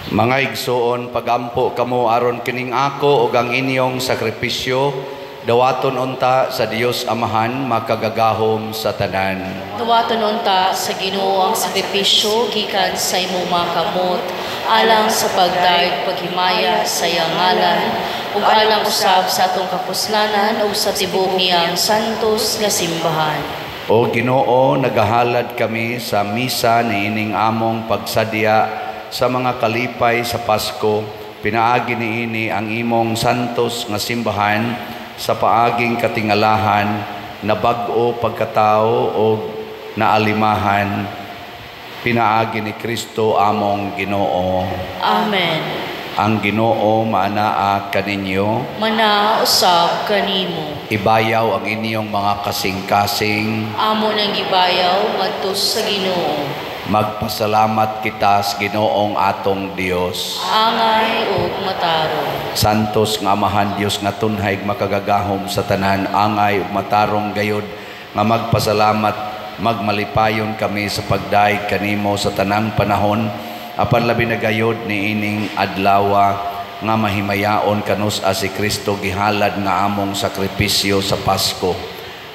[SPEAKER 1] Mga igsoon, pagampo kamo aron kining ako ug ang inyong sakripisyo Dawaton unta sa Dios Amahan makagagahom sa tanan.
[SPEAKER 2] Dawaton unta sa Ginoo ang sakripisyo gikan sa imong mga kamot alang sa pagdayeg paghimaya sa iyang ngalan ug alang usab sa atong kapuslanan ug sa tibuok niyang santos nga simbahan.
[SPEAKER 1] O Ginoo, nagahalad kami sa misa niining among pagsadya sa mga kalipay sa Pasko. Pinaagi niini ang imong santos nga simbahan sa paaging katingalahan na bag-o pagkatao o naalimahan. Pinaagi ni Kristo among Ginoo.
[SPEAKER 2] Amen.
[SPEAKER 1] Ang Ginoo maanaa kaninyo.
[SPEAKER 2] Mana usab kanimo.
[SPEAKER 1] Ibayaw ang inyong mga kasing-kasing.
[SPEAKER 2] Amo nang gibayaw ngadto sa Ginoo.
[SPEAKER 1] Magpasalamat kita sa Ginoong atong Dios.
[SPEAKER 2] Angay ug matarong.
[SPEAKER 1] Santos nga Amahan Dios nga tunhay makagagahom sa tanan, angay ug matarong gayod nga magpasalamat, magmalipayon kami sa pagdayeg kanimo sa tanang panahon, apan labi na gayod niining adlawa nga mahimayaon kanus-a si Kristo gihalad nga among sakripisyo sa Pasko.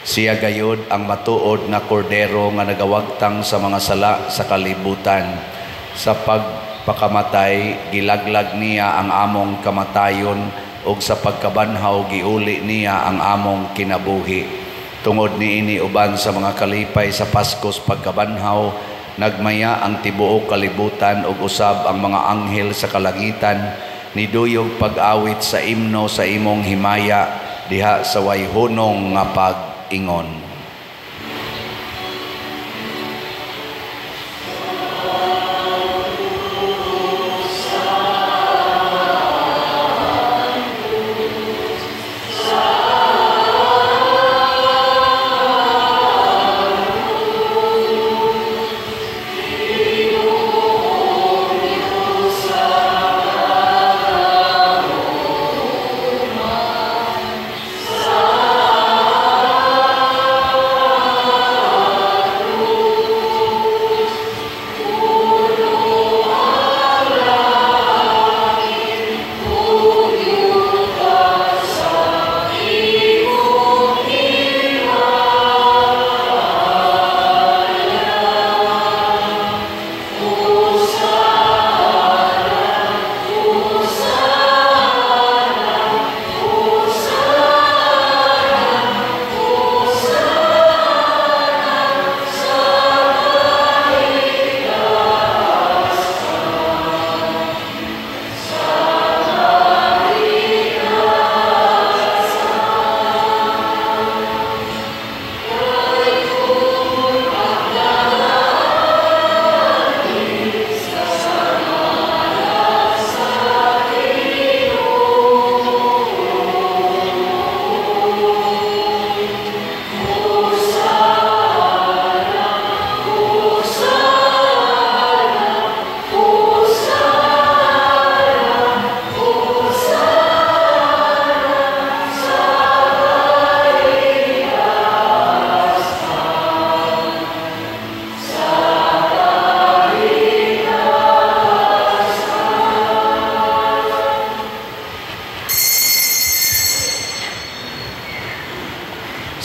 [SPEAKER 1] Siya gayod ang matuod nga kordero nga nagawagtang sa mga sala sa kalibutan. Sa pagpakamatay, gilaglag niya ang among kamatayon ug sa pagkabanhaw giuli niya ang among kinabuhi. Tungod niini uban sa mga kalipay sa Pasko sa pagkabanhaw, nagmaya ang tibuok kalibutan ug usab ang mga anghel sa kalangitan, niduyog pag-awit sa imno sa imong himaya diha sa wayhunong nga pag-ingon.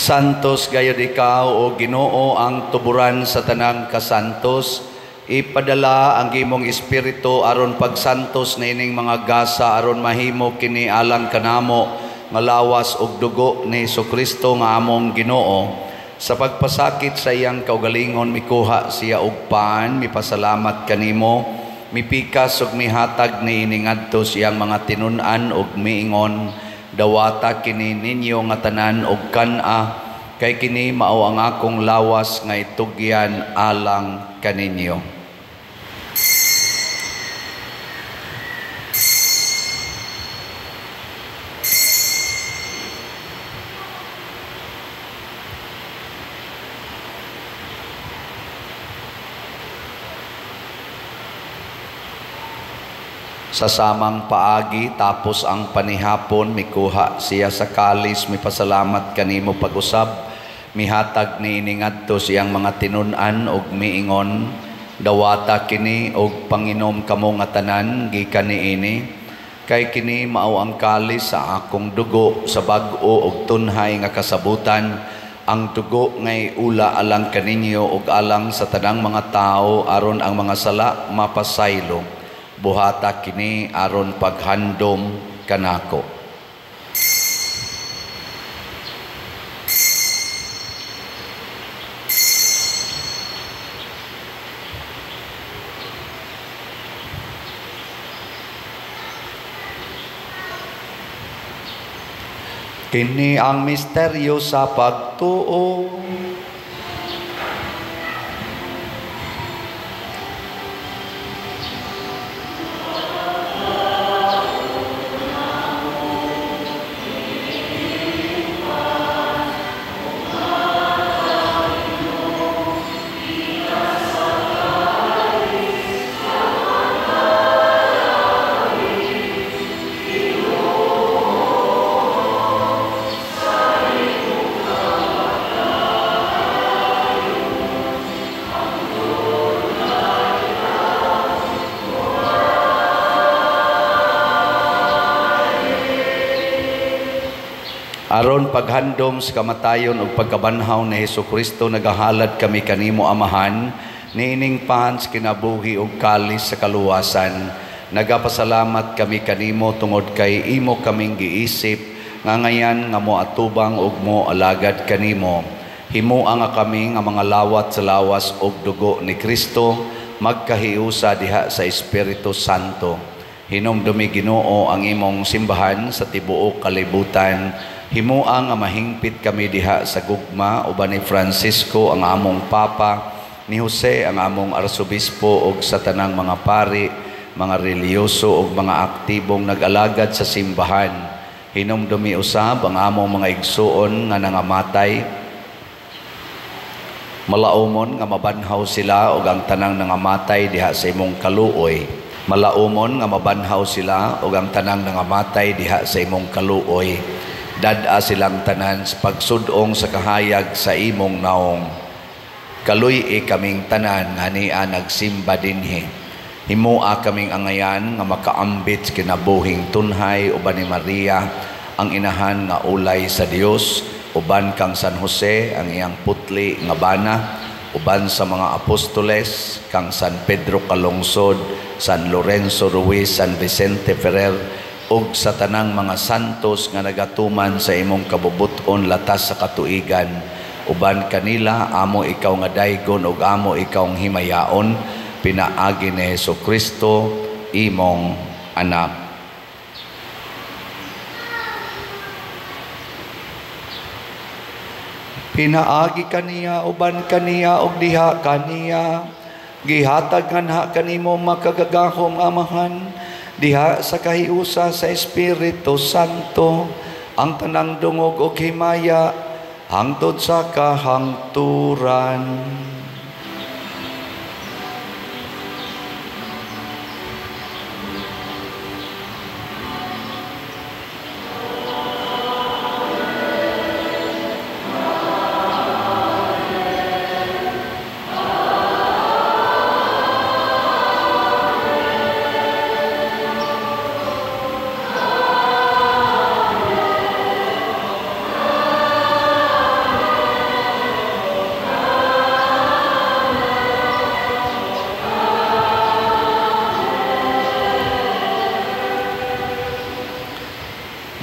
[SPEAKER 1] Santos gayud ikaw o Ginoo ang tuburan sa tanang kasantos. Ipadala ang imong espiritu aron pagsantos niining mga gasa aron mahimo kini alang kanamo nga lawas ug dugo ni Hesukristo nga among Ginoo. Sa pagpasakit sa iyang kaugalingon mikuha siya og pan, mipasalamat kanimo, mipikas ug mihatag niini ngadto sa iyang mga tinun-an ug miingon, dawata kini ninyo nga tanan og kan-a, kay kini mao ang akong lawas nga itugyan alang kaninyo. Sa samang paagi, tapos ang panihapon, mikuha siya sa kalis, mipasalamat kanimo pag-usab, mihatag niini ngadto siyang mga tinun-an og miingon, dawata kini og panginom kamo nga tanan gikan niini, Kay kini mao ang kalis sa akong dugo sa bag-o ug tunhay nga kasabutan, ang dugo ngay ula alang kaninyo ug alang sa tanang mga tawo aron ang mga sala mapasaylo. Buhata kini aron paghandom kanako. Kini ang misteryo sa pagtuo. Aron paghandom sa kamatayon ug pagkabanhaw ni Hesukristo, nagahalad kami kanimo Amahan niining pans kinabuhi ug kalis sa kaluwasan. Nagapasalamat kami kanimo tungod kay imo kaming giisip nga ngayan nga moatubang ug moalagad kanimo. Himoa nga kami nga mga lawat sa lawas ug dugo ni Kristo magkahiusa diha sa Espiritu Santo. Hinumdumi Ginoo ang imong simbahan sa tibuok kalibutan. Himoa nga mahingpit kami diha sa gugma uban ni Francisco ang among Papa, ni Jose ang among Arsobispo ug sa tanang mga pari, mga relihiyoso ug mga aktibong nag-alagad sa simbahan. Hinumdumi usab ang among mga igsuon nga nangamatay. Malaumon nga mabanhaw sila ug ang tanang nangamatay diha sa imong kaluoy. Malaumon nga mabanhaw sila ug ang tanang nangamatay diha sa imong kaluoy. Dad-a silang tanan sa pagsudong sa kahayag sa imong naong. Kaluy-i kaming tanan nga nia nagsimba dinhi. Himoa kaming angayan nga makaambit sa kinabuhing tunhay uban ni Maria ang inahan nga ulay sa Dios, uban kang San Jose ang iyang putli nga bana, uban sa mga apostoles kang San Pedro Calungsod, San Lorenzo Ruiz, San Vicente Ferrer, ug sa tanang mga santos nga nagatuman sa imong kabubut-on latas sa katuigan. Uban kanila amo ikaw nga daygon ug amo ikaw ang himayaon, pinaagi ni Hesukristo imong anak. Pinaagi kaniya, uban kaniya ug diha kaniya, gihatag nganha kanimo makagagahom Amahan diha sa kahiusa sa Espiritu Santo ang tanang dungog og himaya hangtod sa kahangturan.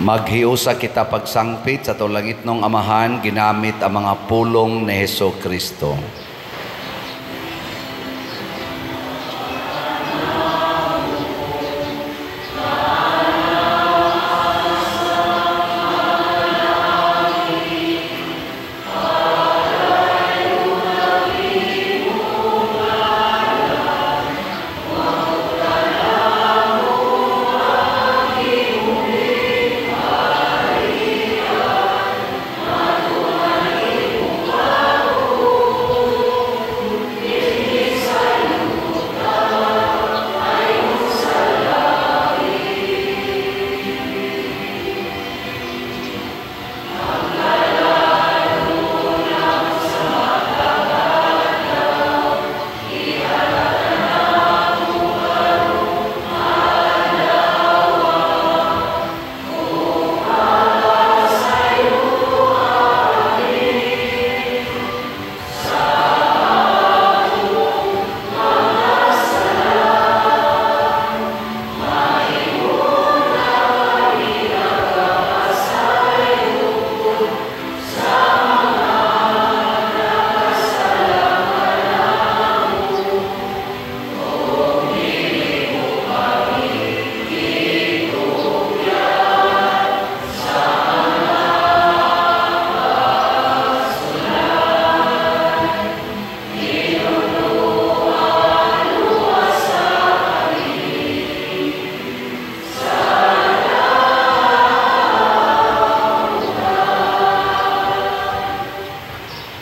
[SPEAKER 1] Maghiusa kita pagsangpit sa atong langitnong Amahan ginamit ang mga pulong ni Hesukristo.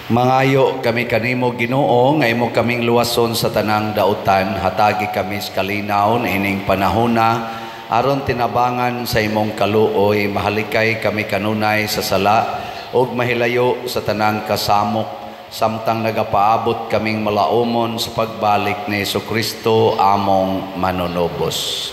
[SPEAKER 1] Mangayo kami kanimo, Ginoo, nga imo kaming luwason sa tanang dautan, hatagi kami sa kalinaw ining panahona aron tinabangan sa imong kaluoy, mahalikay kami kanunay sa sala ug mahilayo sa tanang kasamok samtang nagapaabot kaming malaumon sa pagbalik ni Hesukristo among manunubos.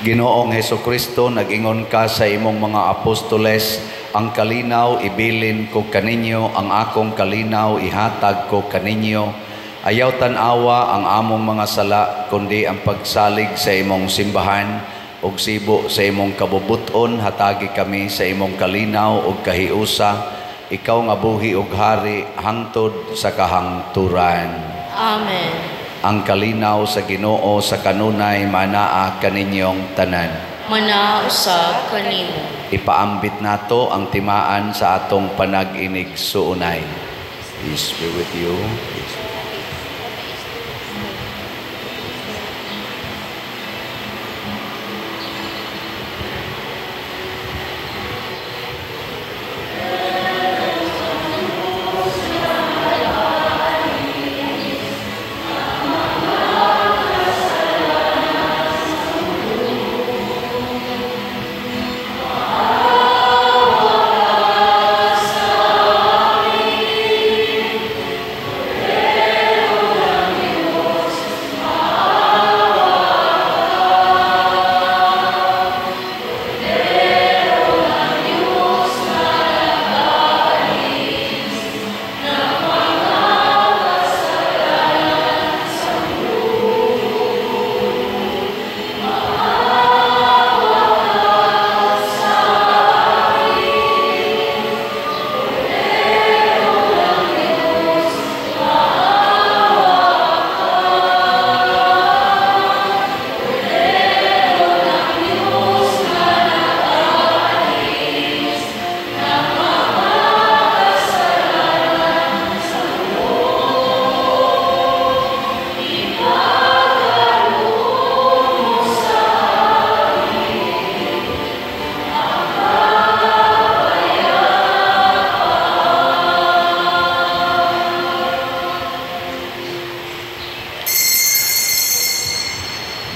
[SPEAKER 1] Ginoong Hesukristo, nag-ingon ka sa imong mga apostoles, ang kalinaw ibilin ko kaninyo, ang akong kalinaw ihatag ko kaninyo. Ayaw tan-awa ang among mga sala, kundi ang pagsalig sa imong simbahan ug sibo sa imong kabubuton, hatagi kami sa imong kalinaw ug kahiusa. Ikaw nga buhi ug hari hangtod sa kahangturan.
[SPEAKER 2] Amen.
[SPEAKER 1] Ang kalinaw sa Ginoo sa kanunay manaa kaninyong tanan.
[SPEAKER 2] Manaa usab kanimo.
[SPEAKER 1] Ipaambit nato ang timaan sa atong panag-inig suunay. Peace be with you. Peace.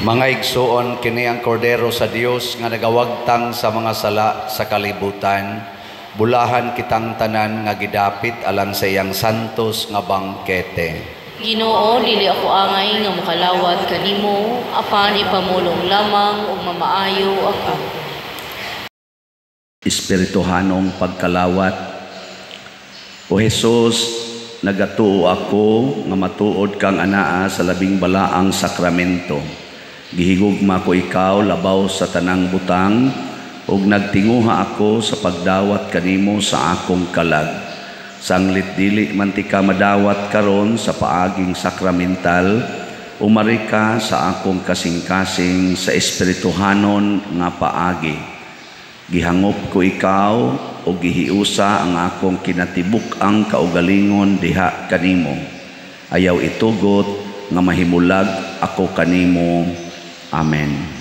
[SPEAKER 1] Mga igsuon, kini ang kordero sa Dios nga nagawagtang sa mga sala sa kalibutan. Bulahan kitang tanan nga gidapit alang sa iyang santos nga bangkete.
[SPEAKER 2] Ginoo, dili ako angay nga mokalawat kanimo, apan ipamulong lamang ug mamaayo ako.
[SPEAKER 1] Espirituhanong pagkalawat. O Jesus, nagatuo ako nga matuod kang anaa sa labing balaang sakramento. Gihigugma ko ikaw labaw sa tanang butang, ug nagtinguha ako sa pagdawat kanimo sa akong kalag. Sanglit dili man ti ka madawat karon sa paaging sakramental, umari ka sa akong kasing-kasing sa espirituhanon nga paagi. Gihangop ko ikaw o gihiusa ang akong kinatibuk-ang kaugalingon diha kanimo. Ayaw itugot nga mahimulag ako kanimo. Amen.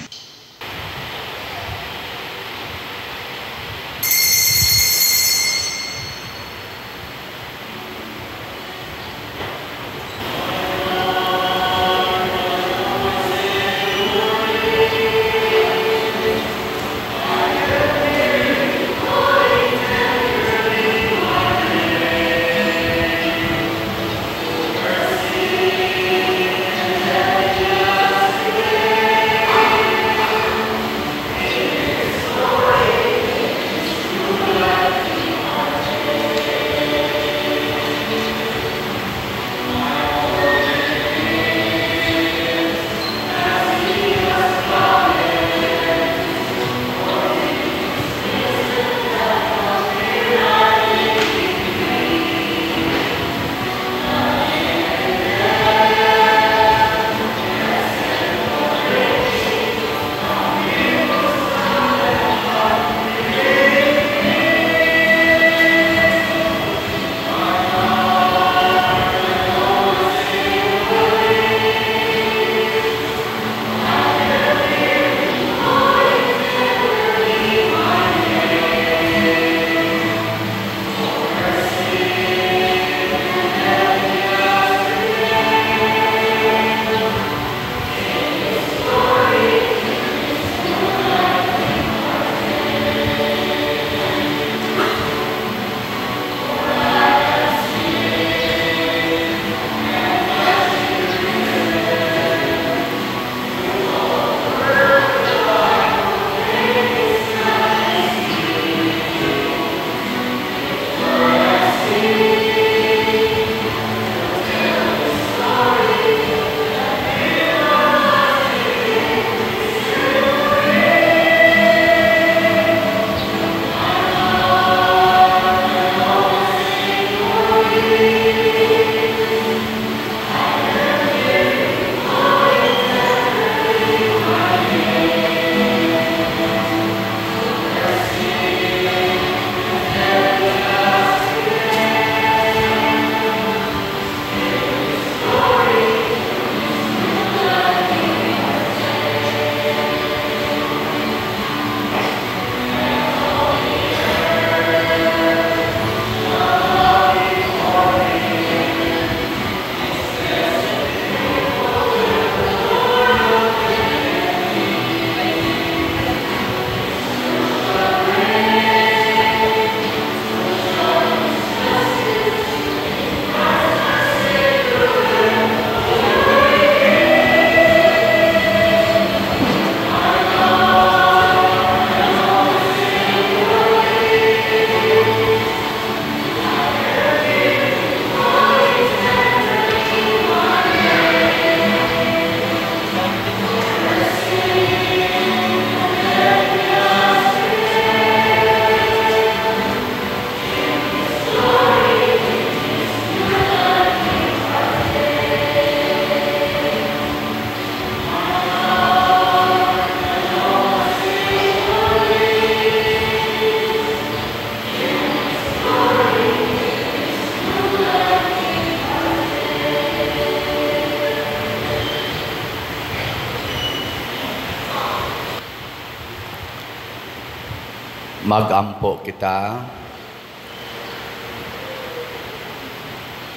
[SPEAKER 1] Magampo kita.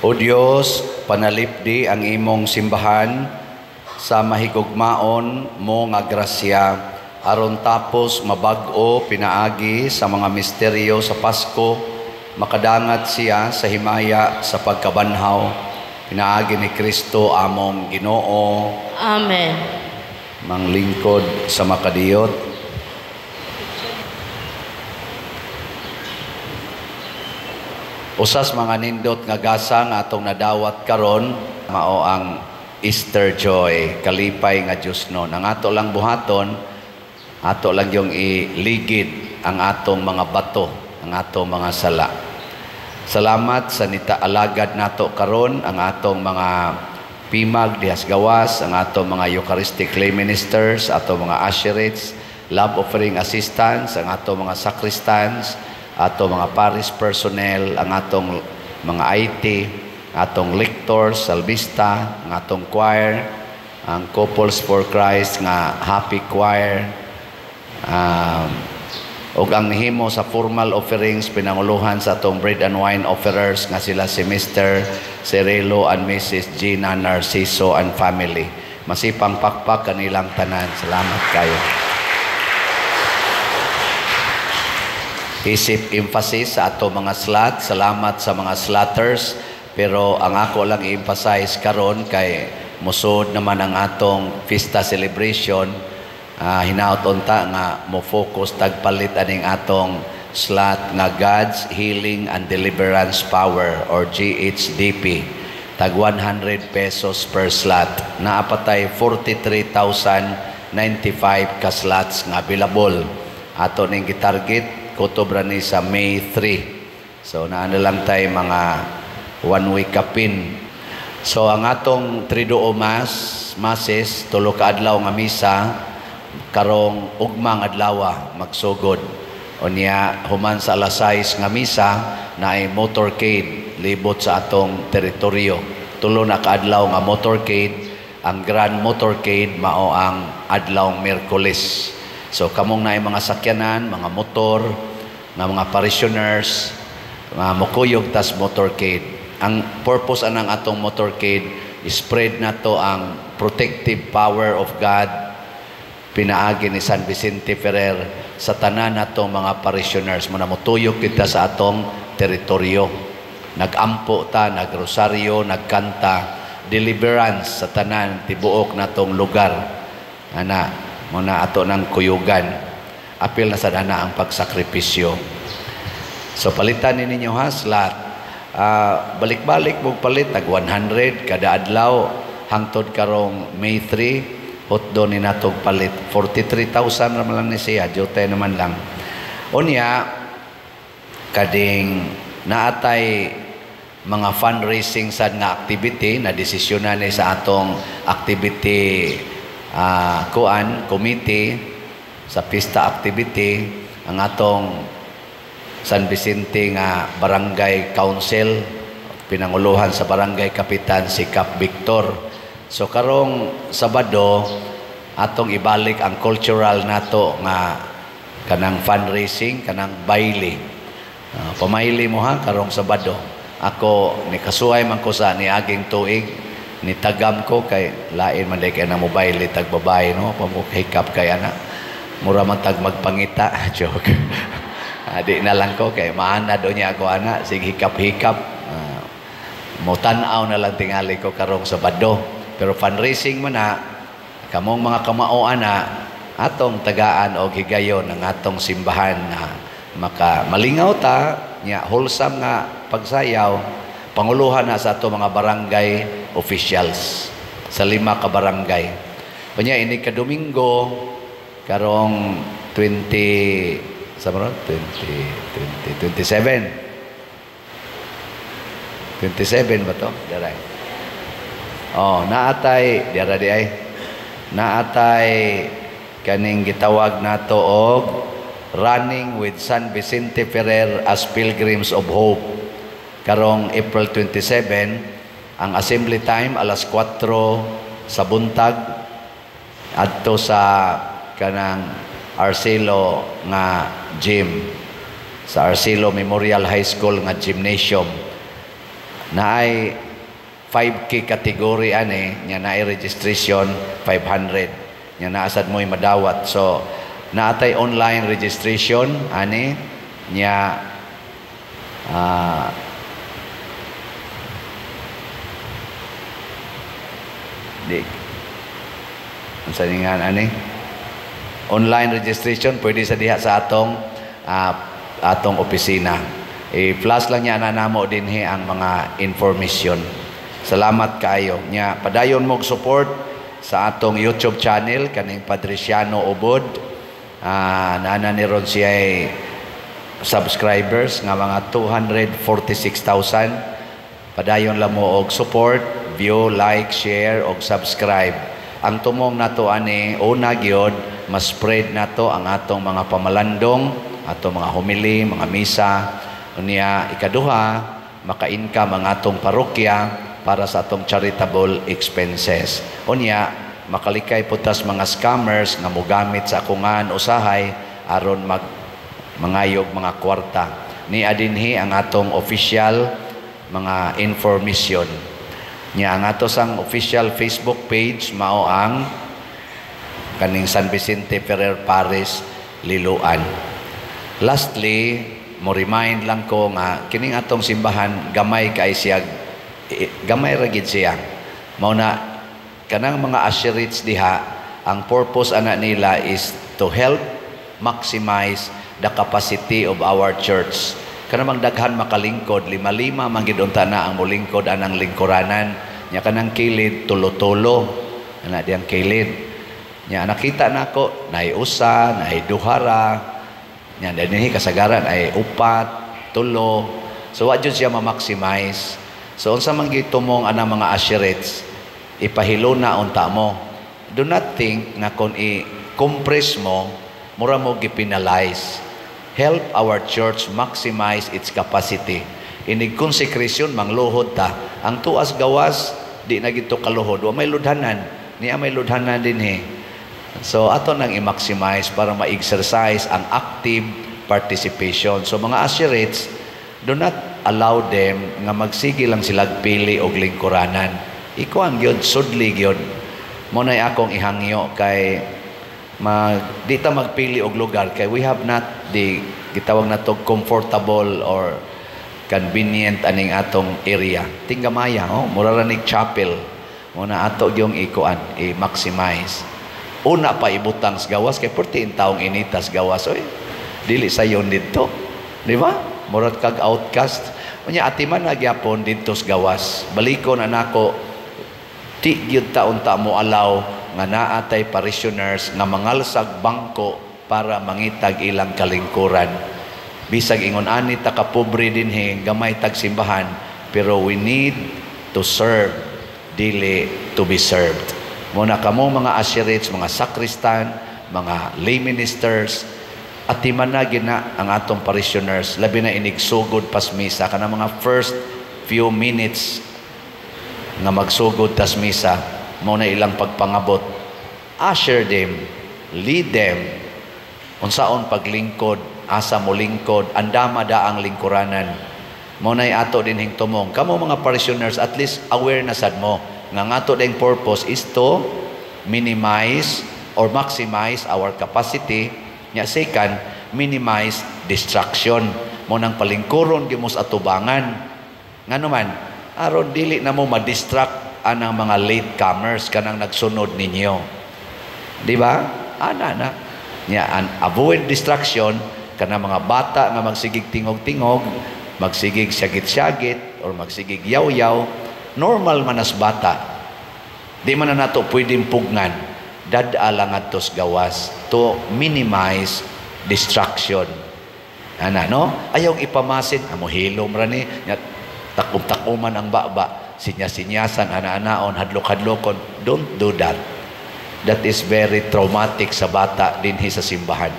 [SPEAKER 1] O Dios, panalipdi ang imong simbahan sa mahigugmaon mo nga grasya, aron tapos mabag-o pinaagi sa mga misteryo sa Pasko, makadangat siya sa himaya sa pagkabanhaw, pinaagi ni Kristo among Ginoo.
[SPEAKER 2] Amen.
[SPEAKER 1] Manglingkod sa makadiyot. Usas mga nindot nga gasa nga atong nadawat karon mao ang Easter joy, kalipay nga Dios no. Ang ato lang buhaton, ato lang yung iligid ang atong mga bato, ang atong mga sala. Salamat sa nita alagad nato karon ang atong mga pimag dihas gawas, ang atong mga Eucharistic lay ministers, atong mga usherates, love offering assistants, ang atong mga sacristans, atong mga parish personnel, ang atong mga IT, atong lectors, salvista, ang atong choir, ang Couples for Christ nga happy choir, ug ang nihimo sa formal offerings pinanguluhan sa atong bread and wine offerers nga sila si Mr. Cirilo and Mrs. Gina Narciso and family. Masipang pakpak kanilang tanan. Salamat kayo. Isip emphasis sa ato mga slot. Salamat sa mga slotters. Pero ang ako lang i-emphasize karon kay musod naman ang atong fiesta celebration. Hinaot unta nga mo focus tagpalit aning atong slot nga God's Healing and Deliverance Power or GHDP. Tag 100 pesos per slot. Naapatay 43,095 ka slots nga available. Ato ning gitarget kutob ra ni sa May 3. So naa na lang tay mga 1 week kapin. So ang atong Triduo Mass, Masses, tulo ka adlaw nga misa karong ugmang adlawa magsugod. Unya human sa alas 6 nga misa naay motorcade libot sa atong teritoryo. Tulo na ka adlaw nga motorcade. Ang grand motorcade mao ang adlaw Miyerkules. So kamong naay mga sakyanan, mga motor, nga mga parishioners, mga mokuyog tas motorcade. Ang purpose anang atong motorcade, spread nato ang protective power of God pinaagi ni San Vicente Ferrer sa tanan natong mga parishioners. Muna motuyok kita sa atong teritoryo. Nagampo ta, nagrosaryo, nagkanta, deliverance sa tanan tibuok natong lugar. Ana, muna ato ng kuyugan. Apil na sa dana ang pagsakripisyo. So palitan ni ninyo ha, slot. Balik-balik mong palit, tag 100 kada adlaw hangtod karong May 3, hotdo ni natog palit. 43,000 naman lang ni siya, jute naman lang. Unya, kading naatay mga fundraising sad nga activity na desisyonan ni sa atong activity kuan committee sa pista activity, ang atong San Vicente nga Barangay Council pinanguluhan sa Barangay Kapitan si Cap Victor. So karong Sabado atong ibalik ang cultural nato nga kanang fundraising, kanang baile. Pamaili mo ha karong Sabado. Ako ni kasuhay man ko sa niaging tuig, ni tagam ko kay lain man day kay na mobile tag babae no, pamukahikap kay ana. Mura man tag magpangita, joke. Di na lang ko kay maana do niya ako ana, sige hikap-hikap. Motan-aw na lang tingali ko karong Sabado. Pero fundraising man na, kamong mga kamao ana, atong tagaan og higayon ang atong simbahan na maka malingaw ta nya wholesome nga pagsayaw, panguluhan na sa ato mga barangay officials sa 5 ka barangay. Unya ini ka Domingo karong 20 sa maron 20 20 27 27 ba to? Daray. Oh, naatay dira di ay. Naatay kaning gitawag nato og Running with San Vicente Ferrer as Pilgrims of Hope. Karong April 27, ang assembly time alas 4 sa buntag adto sa kanang Arcelo nga gym. Sa Arcelo Memorial High School nga gymnasium. Naay 5K category ani nya, naay registration 500 nya, naasad mo'y madawat. So naatay online registration ani nya, di unsa ni nga ani, online registration pwede sa diha sa atong opisina. I-flash lang niya na namo dinhi ang mga information. Salamat kaayo. Nya padayon mo support sa atong YouTube channel kaning Padriciano Ubod. Naana ni ron siya subscribers nga mga 246,000. Padayon lang mo og support, view, like, share og subscribe. Ang tumong nato ani, una gyud ma-spread nato ang atong mga pamalandong, atong mga homily, mga misa. Unya ikaduha, maka-income ang atong parokya para sa atong charitable expenses. Unya makalikay putas mga scammers nga mogamit sa akungan usahay aron mag mangayog mga kwarta. Ni adinhi ang atong official mga information. Nya ang ato sang official Facebook page mao ang kaning San Vicente Ferrer Parish Liloan. Lastly, mo remind lang ko nga kining atong simbahan gamay kay siya, gamay ra gid siya. Mao na kanang mga usherates diha, ang purpose ana nila is to help maximize the capacity of our church. Kanang daghan makalingkod, lima-lima man gid unta na ang molingkod anang lingkuranan. Nya kanang kilid tulo-tulo ana diyang kilid. Nya nakita nako naay usa, naay duhara. Nya dinhi kasagaran ay upat, tulo. So wa jud siya ma-maximize. So unsa man gitumong anang mga usherates, ipahiluna unta mo. Do not think nga kung i-compress mo, mura mo gipenalize. Help our church maximize its capacity. Inig consecration, mangluhod ta. Ang tuas gawas, di na gito kaluhod. Wa may ludhanan. Niya may ludhanan dinhi. So ato nang i-maximize para ma-exercise ang active participation. So mga usherates, do not allow them nga magsige lang sila pili og lingkuranan. Ikuan gyud, sudli gyud. Mo nay akong ihangyo kay di ta magpili og lugar kay we have not the gitawag nato comfortable or convenient aning atong area. Tinggamaya, oh, mura ra nig chapel. Mo na ato gyung ikuan, i-maximize. Una pa ibutang sa gawas kay perti in taong initas gawas, oy. Dili sayon didto. Di ba? Murag kag outcast. Unya atiman na gyapon didto sa gawas. Balikon anako, di gyud ta unta mo allow nga naa tay parishioners nga mangalsag bangko para mangitag ilang kalingkuran. Bisag ingon ani ta kapobre dinhi, gamay tag simbahan, pero we need to serve, dili to be served. Muna kamo mga usherates, mga sacristan, mga lay ministers, atiman na gina ang atong parishioners, labi na inigsugod pas misa, kana mga first few minutes nga magsugod tas misa, mo na ilang pagpangabot. Usher them, lead them, unsaon paglingkod, asa mo lingkod, andama da ang lingkuranan. Mo nay ato dinhing tumong. Kamo mga parishioners, at least aware na sad mo nga ang ato ding purpose is to minimize or maximize our capacity. Nya second, minimize distraction. Mo nang palingkuron gyud mo sa atubangan. Ngano man, aron dili na mo ma-distract anang mga latecomers kanang nagsunod ninyo. Di ba? Ana na. Nya avoid distraction kanang mga bata nga magsigig tingog-tingog, magsigig syagit-syagit or magsigig yaw-yaw, normal man as bata. Di man na nato pwedeng pugnan. Dad-a lang adtos gawas to minimize distraction. Ana, no? Ayaw ipamasin, amo hilom ra ni, nya takum-takuman ang baba, sinya-sinyasan, ana-anaon, hadlok-hadlokon. Don't do that. That is very traumatic sa bata dinhi sa simbahan.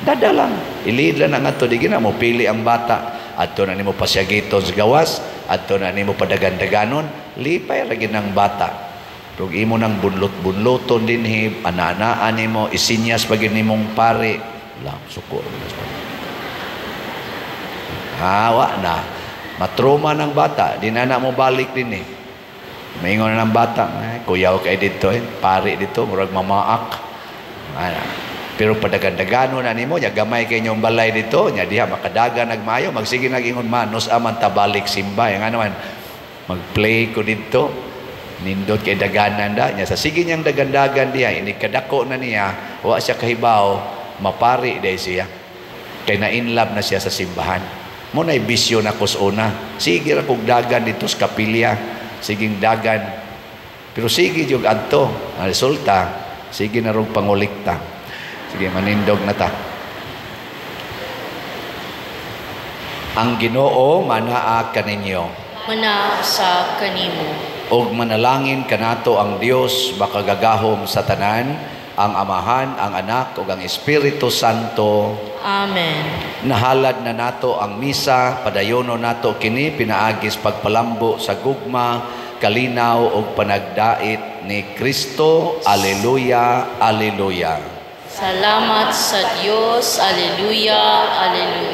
[SPEAKER 1] Dada lang. Ilid lang ang ato. Di gina mo pili ang bata. Adto na nimo pasyagiton sa gawas. Adto na nimo padagandaganon. Lipay ra gid ang bata. Ug imo nang bunlot-bunloton dinhi, ana-anaan nimo, isinyas pa gid nimong pare. Lang suko. Hawa na. Matroma ng bata, di na na mo balik din eh. Maingon na ng bata, eh, kuyaw kay dito, eh, pari dito, murag mamaak. Ana. Pero padagandagano na nimo, nya gamay kay inyong balay dito, nya diha makadagan nagmayo, magsige nag-ingon manos aman tabalik simba. Nga naman, magplay ko dito, nindot kay daganan da, nya sa sige niyang dagandagan diha, ini kadako na niya, wa siya kahibaw, mapari day siya. Kay na in love na siya sa simbahan. Mo na'y bisyo na kus una. Sige ra kog dagan dito sa kapilya. Siging dagan. Pero sige jug adto. Ang resulta, sige na rog pangulikta. Sige, manindog na ta. Ang Ginoo manaa kaninyo.
[SPEAKER 2] Mana sa kanimo.
[SPEAKER 1] Og manalangin kanato ang Dios makagagahom sa tanan, ang Amahan, ang Anak ug ang Espiritu Santo.
[SPEAKER 2] Amen.
[SPEAKER 1] Nahalad na nato ang misa, padayono nato kini pinaagis pagpalambo sa gugma, kalinaw ug panagdait ni Kristo. Alleluia, alleluia.
[SPEAKER 2] Salamat sa Dios. Alleluia, alleluia.